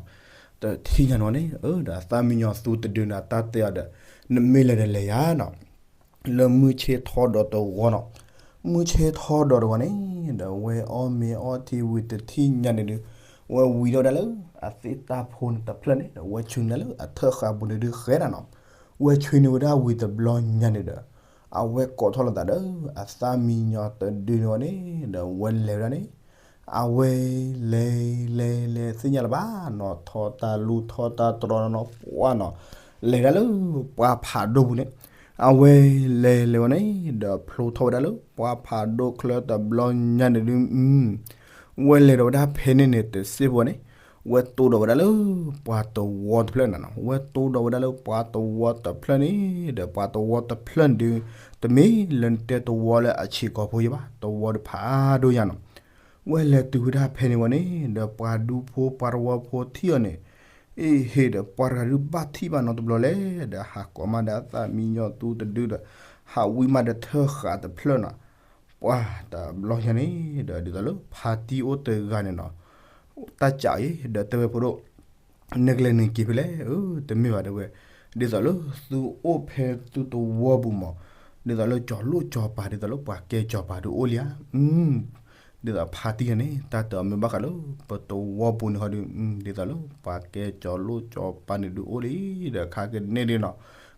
တထံၣ်ညါန့ၣ်န့ၣ် ဒီးသၣ်မံညီၤသူတဒုန့ၣ် တၢ်တဲအီၤဒီး နမ့ၢ်လဲၤဒီးလဲၤယၤနီၤ လၢမုၢ်ဆ့ၣ်ထီဒီးတဂီၤနီၤ မုၢ်ဆ့ၣ်ထီဒီးတဂီၤန့ၣ် ဒီးဝဲအီၣ်မ့ၤအီထံဝံၤတထံၣ်ညါန့ၣ်ဒုး ဝဲဝံၤဒီးဝဲဒၣ်လၢ အသ့ၣ်တၢ်ဖိန့ၣ်တဖျၢၣ်န့ၣ် ဒီးဝဲဆူန့ၣ်လၢအထၢၣ်ဃာ်ပူၤန့ၣ်ဒုးဃဲနၤနီၤ ဝဲဆူန့ၣ်ဝဲဒၣ်ဝံၤတဘျီညါန့ၣ်ဒီး အဝဲကိးထီၣ်လိာ်သးဒီး အသၣ်မံညီၤတဒုန့ၣ်န့ၣ် ဒီးဝဲလဲၤဝဲဒၣ်န့ၣ် အဝဲလဲၤလဲၤလဲၤသ့ၣ်ညါလၢၤဘၣ်နီၤ ထီၣ်တၢ်လူၤထီၣ်တၢ်တြီနီၤ ပှၢ်နီၤ လဲၤဒၣ်လၢပှၢ်ဖးဒိၣ်ပူၤန့ၣ် အဝဲလဲၤလဲၤဝဲန့ၣ် ဒီးဖျိထီၣ်ဝဲဒၣ်လၢပှၢ်ဖးဒိၣ်ချၢတဘျီညါန့ၣ်ဒုး ဝဲလဲၤဒီးဝဲဒၣ်ဖဲန့ၣ်န့ၣ် တစ့ၢ်ဖိန့ၣ် ဝဲတိၢ်ဒီးဝဲဒၣ်လၢပှၤတဝီတဖျၢၣ်နၤနီၤ ဝဲတိၢ်ဒီးဝဲဒၣ်လၢပှၤတဝီတဖျၢၣ်န့ၣ် ဒီးပှၤတဝီတဖျၢၣ်န့ၣ်ဒုး တမ့ၢ်လၢနတဲတဝီလၢအဆံးကီၢ်ဖိယဲဘၣ် တဝီဒုးဖးဒိၣ်ညါနီၤ ဝဲလဲၤတုၤဝဲဒၣ်ဖဲန့ၣ်ဝဲန့ၣ် ဒီးပှၤဒူဖိပှၤတဝီဖိထံၣ်အီၤန့ၣ် အ့ၣ်ဟ့ၣ်ဒီးပှၤတဂၤဒုးဘၣ်ထံၣ်ဘၣ်နီတဘျီလဲၣ် ဒီးဟးကိးမးဒီးသၣ်မံညီၤသူတဒုဒီး ဟးဝံမးဒီးထၢၣ်ဃာ်တဖျၢၣ်နီၤ ပှၢ်တဘျီညါန့ၣ် ဒီးဒ်သိးလၢဖါတံၢ်အိၣ်တဂၤန့ၣ်နီၤ တၢ်စံးအီၤ ဒီးတဲဝဲဖိဒိၣ် နကလဲၤနုာ်က့ၤဖဲလဲၣ် အၢ တမ့ၢ်ဘၣ်တဲဝဲ ဒ်သိးလၢသုအိၣ်ဖဲသုတဝီပူၤမး, ဒ်သိးလၢကၠီၤလိၣ်ကၠီၤပၤ ဒ်သိးလၢပှၤကဲကၠီၤပၤဒုးအိၣ်လံဧါ. ဒ်သိးဖါတံၢ်န့ၣ် တၢ်တအီမ့ၢ်ဘၣ်ဃးလၢ ပတဝီပူၤန့ၣ်ဟီဒုး, ဒ်သိးလၢပှၤကဲကၠီၤလိၣ်ကၠီၤပၤန့ၣ်ဒုးအိၣ်လံ, ဒီးခါကန့ၢ်ဒုးနီၤ,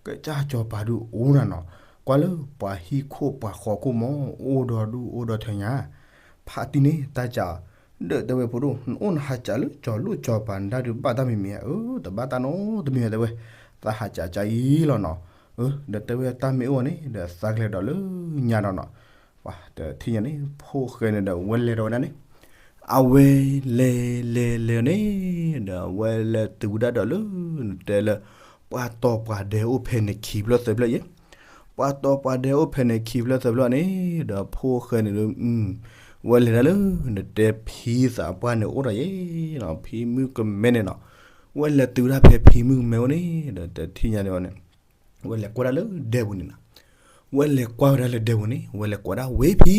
ကစၢ်ကၠီၤပၤဒုးအိၣ်နၤနီၤ, ကွၢ်လၢပှၤဟံၣ်ခိၣ်ပှၤဃီခိၣ်မး အိၣ်ဒီးဒူၣ်အိၣ်ဒီးထၢညါ, ဖါတံၢ်န့ၣ် တၢ်ကး ဒီးတဲဝဲဖိဒိၣ် နအိၣ်နဟးကးလၢကၠီၤလိၣ်ကၠီၤပၤနဒၣ်ဒုးဘၣ်တၢ်မံၤမံၤဧါ, အၢ တဘၣ်တၢ်နီတမံၤဧါတဲဝဲ, သးဟးကးကါအံၤလီၤနီၤ, အၢ ဒီးတဲဝဲတၢ်မ့ၢ်အိၣ်န့ၣ် ဒီးသးကလဲၤဒီးလၢညါဒီးနီၤ, ပှၤတထံၣ်ညါန့ၣ် ဖိၣ်ဃဲန့ၣ်ဒီးဝဲလဲၤဒီးဝဲဒၣ်န့ၣ်, အဝဲလဲၤလဲၤလဲၤန့ၣ် ဒီးဝဲလဲၤတုၤဝဲဒၣ်ဒီးလၢ နတဲလၢ ပှၤတီၤပှၤဒဲးအိၣ်ဖဲန့ၣ်ခံဖျၢၣ်သၢဖျၢၣ်အံၤ ပှၤတီၤပှၤဒဲးအိၣ်ဖဲန့ၣ်ခံဖျၢၣ်သၢဖျၢၣ်န့ၣ်, ဒီးဖိၣ်ဃဲန့ၣ်ဒီး, ဝဲလဲၤဒၣ်လၢ နတဲဖံသးပှၢ်န့ၣ်အိၣ်ဒီးယဲ, ဖံမုၣ်ကမဲန့ၣ်နီၤ, ဝဲလဲၤတုၤဒၣ်ဖဲဖံမုၣ်ကမဲအိၣ်န့ၣ် ဒီးတထံၣ်ညါန့ၣ်န့ၣ်, ဝဲလဲၤကွၢ်ဒၣ်လၢဒဲပူၤန့ၣ်နီၤ, ဝဲလဲၤကွၢ်ဝဲဒၣ်လၢဒဲပူၤန့ၣ် ဝဲလဲၤကွၢ်ဒၣ်ဝဲဖံ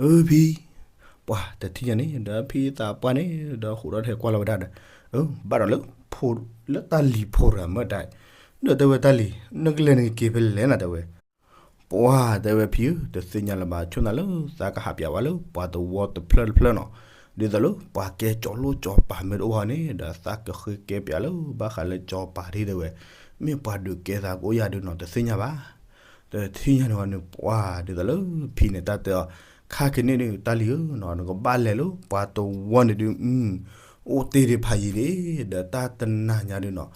အၢ ဖံ, ပှၤတထံၣ်ညါန့ၣ် ဒီးဖံသးပှၢ်န့ၣ် ဒီးဟူးဒီးထဲကွၢ်လီၤဝဲဒၣ်ဒီး, အၢ ဘၣ်ဒီးလၢဖိ, လၢတၢ်လံၤဖိတဂၤမ့ၢ်တၢ်, ဒီးတဲဝဲတၢ်လံၤ နကလဲၤနကက့ၤဖဲလဲၣ်နၤတဲဝဲ, ပှၤတဲဝဲဖံဧၢ တသ့ၣ်ညါလၢၤဘၣ် ဆိၣ်နၤလၢသးကဟးပၠးဝဲလၢပှၤတဝီတဖျၢၣ်တဖျၢၣ်နီၤ, ဒ်သိးလၢပှၤကဲကၠီၤလိၣ်ကၠီၤပၤမ့ၢ်တအိၣ်ဟီန့ၣ် ဒီးသးကဃ့ကဲပၠးလၢဘၣ်ဃးလၢကၠီၤပၤဒ်တဲဝဲ, မ့ၢ်ပှၤဒုးကဲသးကအိၣ်ယၤဒုးနီၤ တသ့ၣ်ညါဘၣ် တထံၣ်ညါန့ၣ်ဝဲန့ၣ် ပှၤဒ်သိးလၢဖံန့ၣ် တၢ်တဲအီၤ, ခါကန့ၣ်ဒုး တၢ်လံၤဧၢနီၤ နကဘၣ်လဲၤလၢပှၤတဝီန့ၣ်ဒုး, အိၣ်တ့ၢ်ဒံးဖးယံၤလံ, ဒီးတၢ်တနၤညါဒုးနီၤ,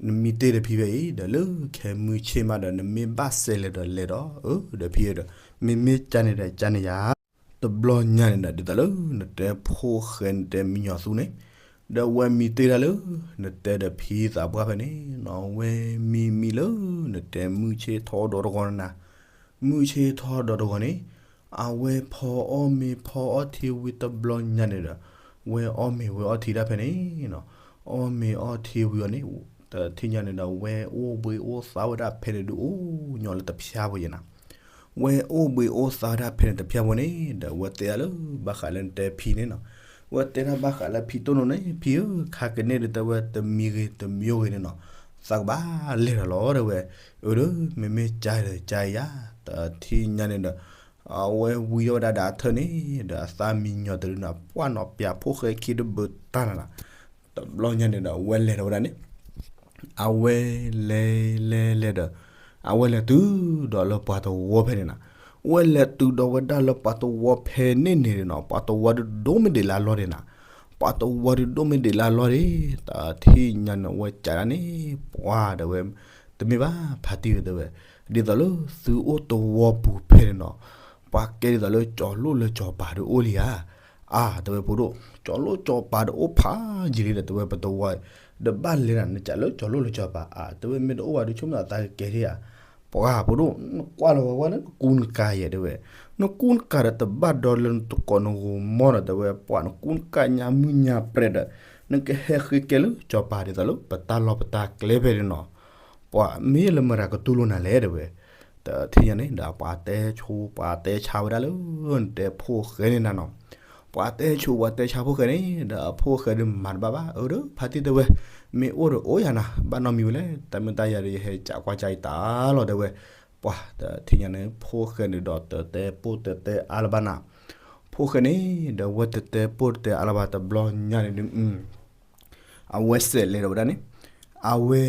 နမံတ့ၢ်ဒီးဖံဖဲအံၤ ဒီးလၢခဲမုၢ်ဆ့ၣ်မးဒီး နမ့ၢ်ဘၣ်စဲးလဲၤဒီးလဲၤဒီး, အၢ ဒီးဖံဧၢဒီး, မ့မ့ၢ်ကန့ၣ်ဒီးကန့ၣ်ယၤ တဘျီညါန့ၣ်ဒီး ဒ်သိးလၢနတဲဖိၣ်ဃဲနတဲမံညီၤသူန့ၣ်, ဒီးဝဲမံတ့ၢ်ဒၣ်လၢ နတဲဒီးဖံသးပှၢ်ဖဲန့ၣ်, ဝဲမံမံလၢ နတဲမုၢ်ဆ့ၣ်ထီၣ်ဒီးတဂီၤနၤ, မုၢ်ဆ့ၣ်ထီၣ်ဒီးတဂီၤန့ၣ်, အဝဲဖီအီၣ်မ့ၤဖီအီၣ်ထံဝံၤတဘျီညါန့ၣ်ဒီး, ဝဲအီၣ်မ့ၤဝဲအီထံဒၣ်ဖဲန့ၣ်နီၤ, အီၣ်မ့ၤအီထံဝံၤအီၤန့ၣ်, တထံၣ်ညါန့ၣ်ဒီး ဝဲအိၣ်ဘှံးအိၣ်သါဝဲဒၣ်ဖဲန့ၣ်ဒုးအိၣ်ညီလၢတဖၠါဖိယဲနၤ ဝဲအိၣ်ဘှံးအိၣ်သါဝဲဒၣ်ဖဲန့ၣ်တဖၠါဖိန့ၣ် ဒီးဝဲတဲဒၣ်လၢဘၣ်ဃးလၢနတဲဖံန့ၣ်နီၤ, ဝဲတဲဒၣ်ဘၣ်ဃးလၢဖံတိၢ်နိန့ၣ် ဖံဧၢ ခါကန့ၣ်ဒုးတဲဝဲတမံၤဂ့ၤတမံၤဂ့ၤန့ၣ်နီၤ, သးကဘၣ်လဲၤဒီးလီၤတဲဝဲ, အၢ ဒီးမ့မ့ၢ်ကဒီးကယၤ တထံၣ်ညါန့ၣ်ဒီး, အဝဲဝံၤဒီးဝဲဒၣ်ဒီးအထၢၣ်န့ၣ် ဒီးအသးမံညီၤတဒုနီၤ ပှၢ်နီၤပၠးဖိၣ်ဃဲခံတဘုးတၢ်နၤနီၤ, တဘျီညါန့ၣ်ဒီး ဝဲလဲၤဒီးဝဲဒၣ်န့ၣ် အဝဲလဲၤလဲၤလဲၤဒီး, အဝဲလဲၤတုၤဒီးလၢပှၤတဝီဖဲန့ၣ်နီၤ, ဝဲလဲၤတုၤဒီးဝဲဒၣ်လၢပှၤတဝီဖဲန့ၣ်န့ၣ်နီၤ ပှၤတဝီဒုးဒိၣ်မ့ၢ်ဒံးလၢအလီၢ်ဒံးနီၤ, ပှၤတဝီဒုးဒိၣ်မ့ၢ်ဒံးလၢအလီၢ်ဒံး, တထံၣ်ညါန့ၣ် ဝဲကးဒၣ်န့ၣ် ပှၤတဲဝဲ, တမ့ၢ်ဘၣ်ဖါတံၢ်တဲဝဲ, ဒ်သိးလၢသုအိၣ်တဝီပူၤဖဲန့ၣ်နီၤ, ပှၤကဲဒ်သိးလၢကၠီၤလိၣ်လၢကၠီၤပၤဒုးအိၣ်လံဧါ, အါ တဲဝဲဖိဒိၣ် ကၠီၤလိၣ်ကၠီၤပၤဒုးအိၣ်ဖးယံၤလံဒီး တဲဝဲပတဝီ, ဒီးဘၣ်လဲၤနၤ နကးလၢကၠီၤလိၣ်လၢကၠီၤပၤ အါ တဲဝဲမ့ၢ်တအိၣ်ဘၣ်ဒုးဆိကမိၣ်သးကကဲထံဧါ, ပှၤဖိဒိၣ် နကွၢ်လီၤဝဲဝဲလၢနကူနကၤယဲတဲဝဲ, နကူနကၤဒီးတဘၣ်ဒီးလၢနတကိးနဂီၤမီၢ်ဒီးတဲဝဲ ပှၤနကူနကၤညါမုၢ်ညါပြဲးဒီး, နကဟဲဃ့ကဲလၢကၠီၤပၤဒ်သိးလၢပတၢ်လီၢ်ပတၢ်ကျဲဖဲန့ၣ်နီၤ ပှၤမ့ၢ်လၢမတၤကတူၢ်လိာ်နၤလဲၣ်တဲဝဲ, တထံၣ်ညါန့ၣ်ဒီးပှၤတဲဆိပှၤတဲဆါဝဲဒၣ်လၢ နတဲဖိၣ်ဃဲန့ၣ်နၤနီၤ, ပှၤတဲဆိပှၤတဲဆါဖိၣ်ဃဲန့ၣ် ဒီးအဖိၣ်ဃဲဒုးမၤတဘၣ်ဘၣ် အၢ ဒီးဖါတံၢ်တဲဝဲ, မ့ၢ်အိၣ်ဒီးအိၣ်ယၤနၤ ဘၣ်နီတမံၤဝဲလဲၣ် တၢ်မ့ၢ်တၢ်ယၤဒီးယဟဲကးကွၢ်ကးအံၤတၢ်လီၤတဲဝဲ, ပှၤတထံၣ်ညါန့ၣ် ဖိၣ်ဃဲန့ၣ်ဒီးတတဲပိၢ်တတဲအါလၢၤဘၣ်နၤ, ဖိၣ်ဃဲန့ၣ် ဒီးဝဲတတဲပိၢ်တတဲအါလၢၤဘၣ်တဘျီညါန့ၣ်ဒုး အဝဲစဲးလဲၤဒီးဝဲဒၣ်န့ၣ်, အဝဲ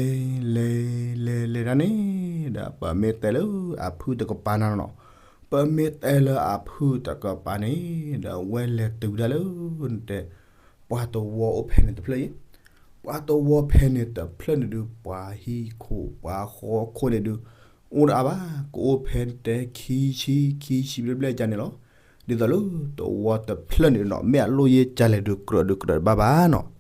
လဲၤလဲၤလဲၤဒၣ်န့ၣ်, ဒီးပမ့ၢ်တဲလၢအဖုၣ်တကပၤနၤနီၤ, ပမ့ၢ်တဲလၢအဖုၣ်တကပၤန့ၣ်, ဒီးဝဲလဲၤတုၤဒၣ်လၢ နတဲ, ပှၤတဝီအိၣ်ဖဲန့ၣ်တဖျၢၣ်အံၤ, ပှၤတဝီဖဲန့ၣ်တဖျၢၣ်န့ၣ်ဒုး ပှၤဟံၣ်ခိၣ်ပှၤဃီခိၣ်န့ၣ်ဒုး အိၣ်တအါဘၣ်, ကအိၣ်ဖဲတဲခံဆံခံဆံဘျဲၣ်ဘျဲၣ်ကန့ၣ်လီၤ. ဒ်သိးလၢတဝီတဖျၢၣ်န့ၣ်နီၤ မ့ၢ်အလိၣ်ယ့ၢ်ကလဲၣ်ဒုးကြၢးဒုးကြၢးတဘၣ်ဘၣ်နီၤ.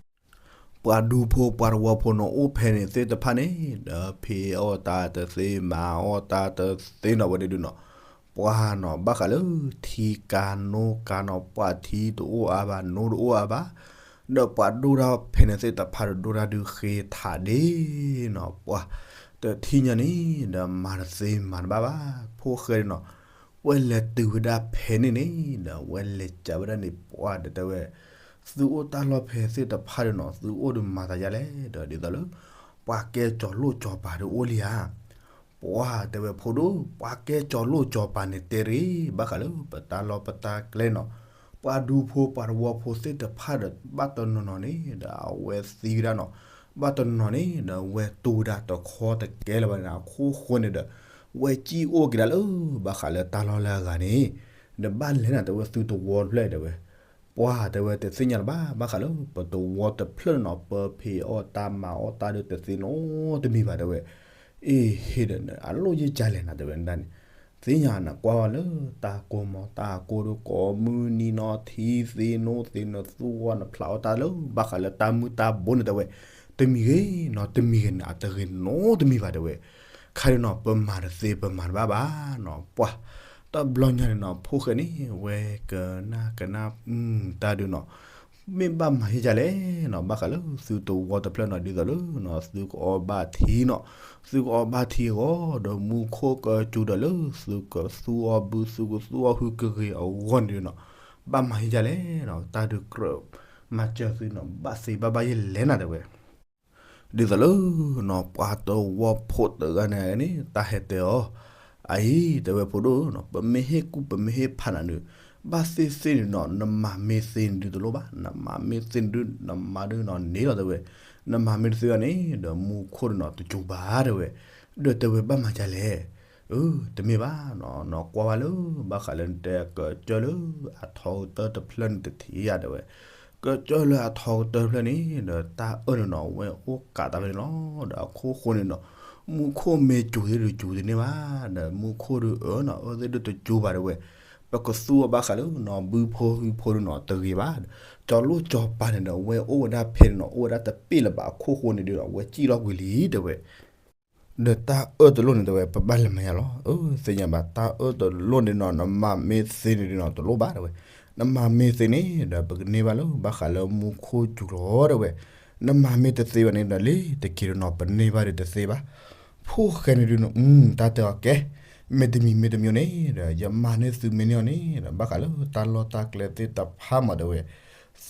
ပှၤဒူဖိပှၤတဝီဖိန့ၣ်အိၣ်ဖဲန့ၣ်သ့ၣ်တဖၣ်န့ၣ် ဒီးဖံးအီၣ်တၢ်တသ့ မၤအီၣ်တၢ်တသ့နီၤ ဝဲဒၣ်ဒုးနီၤ. ပှၤနီၤ ဘၣ်ဃးလၢထံကၤနိကၤနီၤ ပှၤထံတအိၣ်အါဘၣ် နိတအိၣ်အါဘၣ်, ဒီးပှၤဒိၣ်တၢ်ဖဲန့ၣ်သ့ၣ်တဖၣ်ဒီး ဒိၣ်တၢ်ဒုးဃ့ထးဒ့နီၤ. ပှၤတထံၣ်ညါန့ၣ် ဒီးမၤတသ့မၤတဘၣ်ဘၣ် ဖိၣ်ဃဲန့ၣ်နီၤ. ဝဲလဲၤတုၤဝဲဒၣ်ဖဲန့ၣ်န့ၣ် ဒီးဝဲလဲၤကးဝဲဒၣ်န့ၣ် ပှၤဒီးတဲဝဲ သုအိၣ်တၢ်လီၢ်ဖဲသ့ၣ်တဖၣ်ဒီးနီၤ သုအိၣ်ဒီးမၤသးယါလဲၣ် ဒီးဒ်သိးလၢ ပှၤကဲကၠီၤလိၣ်ကၠီၤပၤဒုးအိၣ်လံဧါ. ပှၤတဲဝဲဖိဒိၣ် ပှၤကဲကၠီၤလိၣ်ကၠီၤပၤန့ၣ်တဲရ့ၣ် ဘၣ်ဃးလၢပတၢ်လီၢ်ပတၢ်ကျဲနီၤ, ပှၤဒူဖိပှၤတဝီဖိသ့ၣ်တဖၣ်ဒီး ဘၣ်တနီၤနီၤန့ၣ်ဒီးအဝဲသံဝဲဒၣ်နီၤ, ဘၣ်တနီၤနီၤန့ၣ်ဒီးဝဲတူၢ်ဝဲဒၣ်တခီတကဲလၢၤဘၣ်န့ၣ် အခိၣ်ဃိန့ၣ်ဒီး ဝဲစံၣ်အိၣ်က့ၤဒၣ်လၢ ဘၣ်ဃးလၢတၢ်လီၢ်လၢအဂၤန့ၣ်, ဒီးဘၣ်လဲၤနၤတဲဝဲသုတဝီတဖျၢၣ်တဲဝဲ ပှၤတဲဝဲတသ့ၣ်ညါလၢၤဘၣ် ဘၣ်ဃးလၢပတဝီတဖျၢၣ်န့ၣ်နီၤ ပဖံးအီၣ်တၢ်မၤအီၣ်တၢ်ဒုးတသ့နီတမံၤဘၣ်တဲဝဲ, အ့ဟ့ၣ်ဒီးအလိၣ်ယ့ၢ်ကလဲၣ်နၤတဲဝဲဒၣ်န့ၣ်, သ့ၣ်ညါနကွၢ်ဝဲလၢတၢ်ကိးမီၤတၢ်ကိးဒုးကိးမုၢ်နံၤနီၤ ထံသ့နိသ့နသူၣ်အီၣ်နဖျးအီၣ်တၢ်လၢ ဘၣ်ဃးလၢတၢ်မုၢ်တၢ်ဘိန့ၣ်တဲဝဲ, တမံၤဂ့ၤနီၤ တမံၤဂ့ၤန့ၣ် အတဂ့ၤနီတမံၤဘၣ်တဲဝဲ, ခါဒုးနီၤပမၤတသ့ပမၤတဘၣ်ဘၣ်နီၤ ပှၤ တဘျီညါန့ၣ်နီၤ ဖိၣ်ဃဲန့ၣ် ဝဲကနၣ်ကနၣ် တၢ်ဒုးနီၤ, မ့ၢ်ဘၣ်မၤဟ့ၣ်ကလဲၣ်နီၤ ဘၣ်ဃးလၢသုတဝီတဖျၢၣ်နီၤ ဒ်သိးလၢနီၤ သုကအီၣ်ဘၣ်ထံနီၤ, သုကအီၣ်ဘၣ်ထံအဂီၢ် ဒီးမူခိၣ်ကစူၤဒီးလၢသုကသူအီၣ်ဘု သုကသူအီၣ်ဟုကဂ့ၤအဂီၢ်န့ၣ်ဒုးနီၤ, ဘၣ်မၤဟ့ၣ်ကလဲၣ်နီၤ တၢ်ဒုးကြၢးမၤစၢၤသုနီၤ ဘၣ်သ့ဘၣ်ဘၣ်ယဲၢ်လဲၣ်နၤတဲဝဲ ဒ်သိးလၢနီၤ ပှၤတဝီဖိတဂၤန့ၣ်န့ၣ် တၢ်ဟဲတဲအီၤ, အအံၤ တဲဝဲဖိဒိၣ်နီၤ ပမ့ၢ်ဟ့ၣ်ကူၣ်ပမ့ၢ်ဟ့ၣ်ဖးနၤဒုး ဘၣ်သ့ၣ်သ့ၣ်န့ၣ်နီၤ နမၤမ့ၢ်သ့န့ၣ်ဒုးတလိၣ်ဘၣ်, နမၤမ့ၢ်သ့န့ၣ်ဒုး နမၤဒုးနီၤန့ၣ်လီၤတဲဝဲ, နမၤမ့ၢ်တသ့ဘၣ်န့ၣ် ဒီးမူခိၣ်န့ၣ်နီၤ တစူၤဘၣ်တဲဝဲ, ဒီးတဲဝဲဘၣ်မၤဒ်လဲၣ်, အၢ တမ့ၢ်ဘၣ်နီၤ နီၤကွၢ်ဝဲလၢ ဘၣ်ဃးလၢနတဲကစၢၢ်လၢအထီကတၢၢ်တဖျၢၣ်န့ၣ်တထံၣ်ယါတဲဝဲ ကစၢၢ်လၢအထီကတၢၢ်တဖျၢၣ်န့ၣ် ဒီးတၢ်အၢၣ်န့ၣ်နီၤ ဝဲအိၣ်ကးတၢ်ဖဲန့ၣ်လီၤ. ဒီးအခိၣ်ဃိန့ၣ်နီၤ မူခိၣ်မ့ၢ်စူၤသ့ၣ်ဒုးစူၤတန့ၢ်ဘၣ်, ဒီးမူခိၣ်ဒုးအၢနီၤ အၢသ့ၣ်ဒုးတစူၤဘၣ်တဲဝဲ, ပကသူအီၤဘၣ်ဃးလၢနီၤ ဘုဖိဟုဖိဒုးနီၤ တဂ့ၤဘၣ်, ကၠီၤလိၣ်ကၠီၤပၤန့ၣ်ဒီး ဝဲအိၣ်ဝဲဒၣ်ဖဲန့ၣ်နီၤ အိၣ်ဝဲဒၣ်တပ့ၢ်လၢၤဘၣ် အခိၣ်ဃိန့ၣ်ဒုးနီၤ ဝဲစံၣ်လီၤကွံာ်လံတဲဝဲ ဒီးတၢ်အၢၣ်တလိၣ်န့ၣ်တဲဝဲ ပဘၣ်လဲၤမၤယါလီၤ. အၢ သ့ၣ်ညါဘၣ် တၢ်အၢၣ်တလိၣ်န့ၣ်နီၤ နမၤမ့ၢ်သ့န့ၣ်ဒုးနီၤ တလိၣ်ဘၣ်တဲဝဲ, နမၤမ့ၢ်သ့န့ၣ် ဒီးပကန့ၢ်ဘၣ်လၢ ဘၣ်ဃးလၢမူခိၣ်စူၤလီၤတဲဝဲ, နမၤမ့ၢ်တသ့ဘၣ်န့ၣ်ဒီး လ့ၤတက့ၤဒုးနီၤ ပန့ၢ်ဘၣ်ဒုးတသ့ဘၣ်. ဖိၣ်ဃဲန့ၣ်ဒုးနီၤ တၢ်တဲအီၤကဲ, မ့တမံၤမ့တမံၤန့ၣ်ဒီး ယမၤန့ၢ်သုမ့ၢ်န့ၢ်အီၤန့ၣ်ဒီး ဘၣ်ဃးလၢတၢ်လီၢ်တၢ်ကျဲသ့ၣ်တဖၣ်မးတဲဝဲ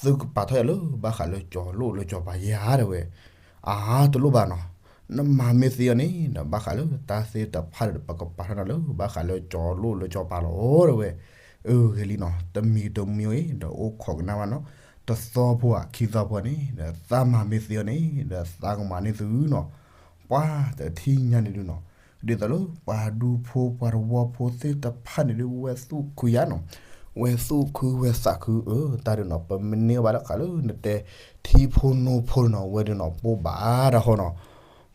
သုကပာ်ထီၣ်ယၤလၢ ဘၣ်ဃးလၢကၠီၤလိၣ်လၢကၠီၤပၤယါတဲဝဲ, အါ တလိၣ်ဘၣ်နီၤ, နမၤမ့ၢ်သ့အီၤန့ၣ်ဒီး ဘၣ်ဃးလၢတၢ်သ့ၣ်တဖၣ်ဒီး ပကပာ်ထီၣ်နၤလၢ ဘၣ်ဃးလၢကၠီၤလိၣ်လၢကၠီၤပၤလီၤတဲဝဲ, အၢ ဂ့ၤလံနီၤ တမံၤတမံၤအံၤ ဒီးအိၣ်ခိးကနၣ်ဘၣ်နီၤ, တသီဖိဧါ ခံသီဖိန့ၣ်ဒီး သးမၤမ့ၢ်သ့အီၤန့ၣ်ဒီး သးကမၤန့ၢ်သုနီၤ, ပှၤတထံၣ်ညါန့ၣ်ဒုးနီၤ, ဒ်သိးလၢ ပှၤဒူဖိပှၤတဝီဖိသ့ၣ်တဖၣ်န့ၣ်ဒုး ဝဲသူၣ်ခုယါနီၤ, ဝဲသူၣ်ခုဝဲသးခု အၢ တၢ်ဒုးနီၤ ပမ့ၢ်န့ၢ်ဘၣ်လၢဃးလၢနတဲ ထံဖိနိဖိဒုးနီၤ ဝဲဒုးနီၤ ပိၢ်ဘၣ်တၢ်ဃီနီၤ,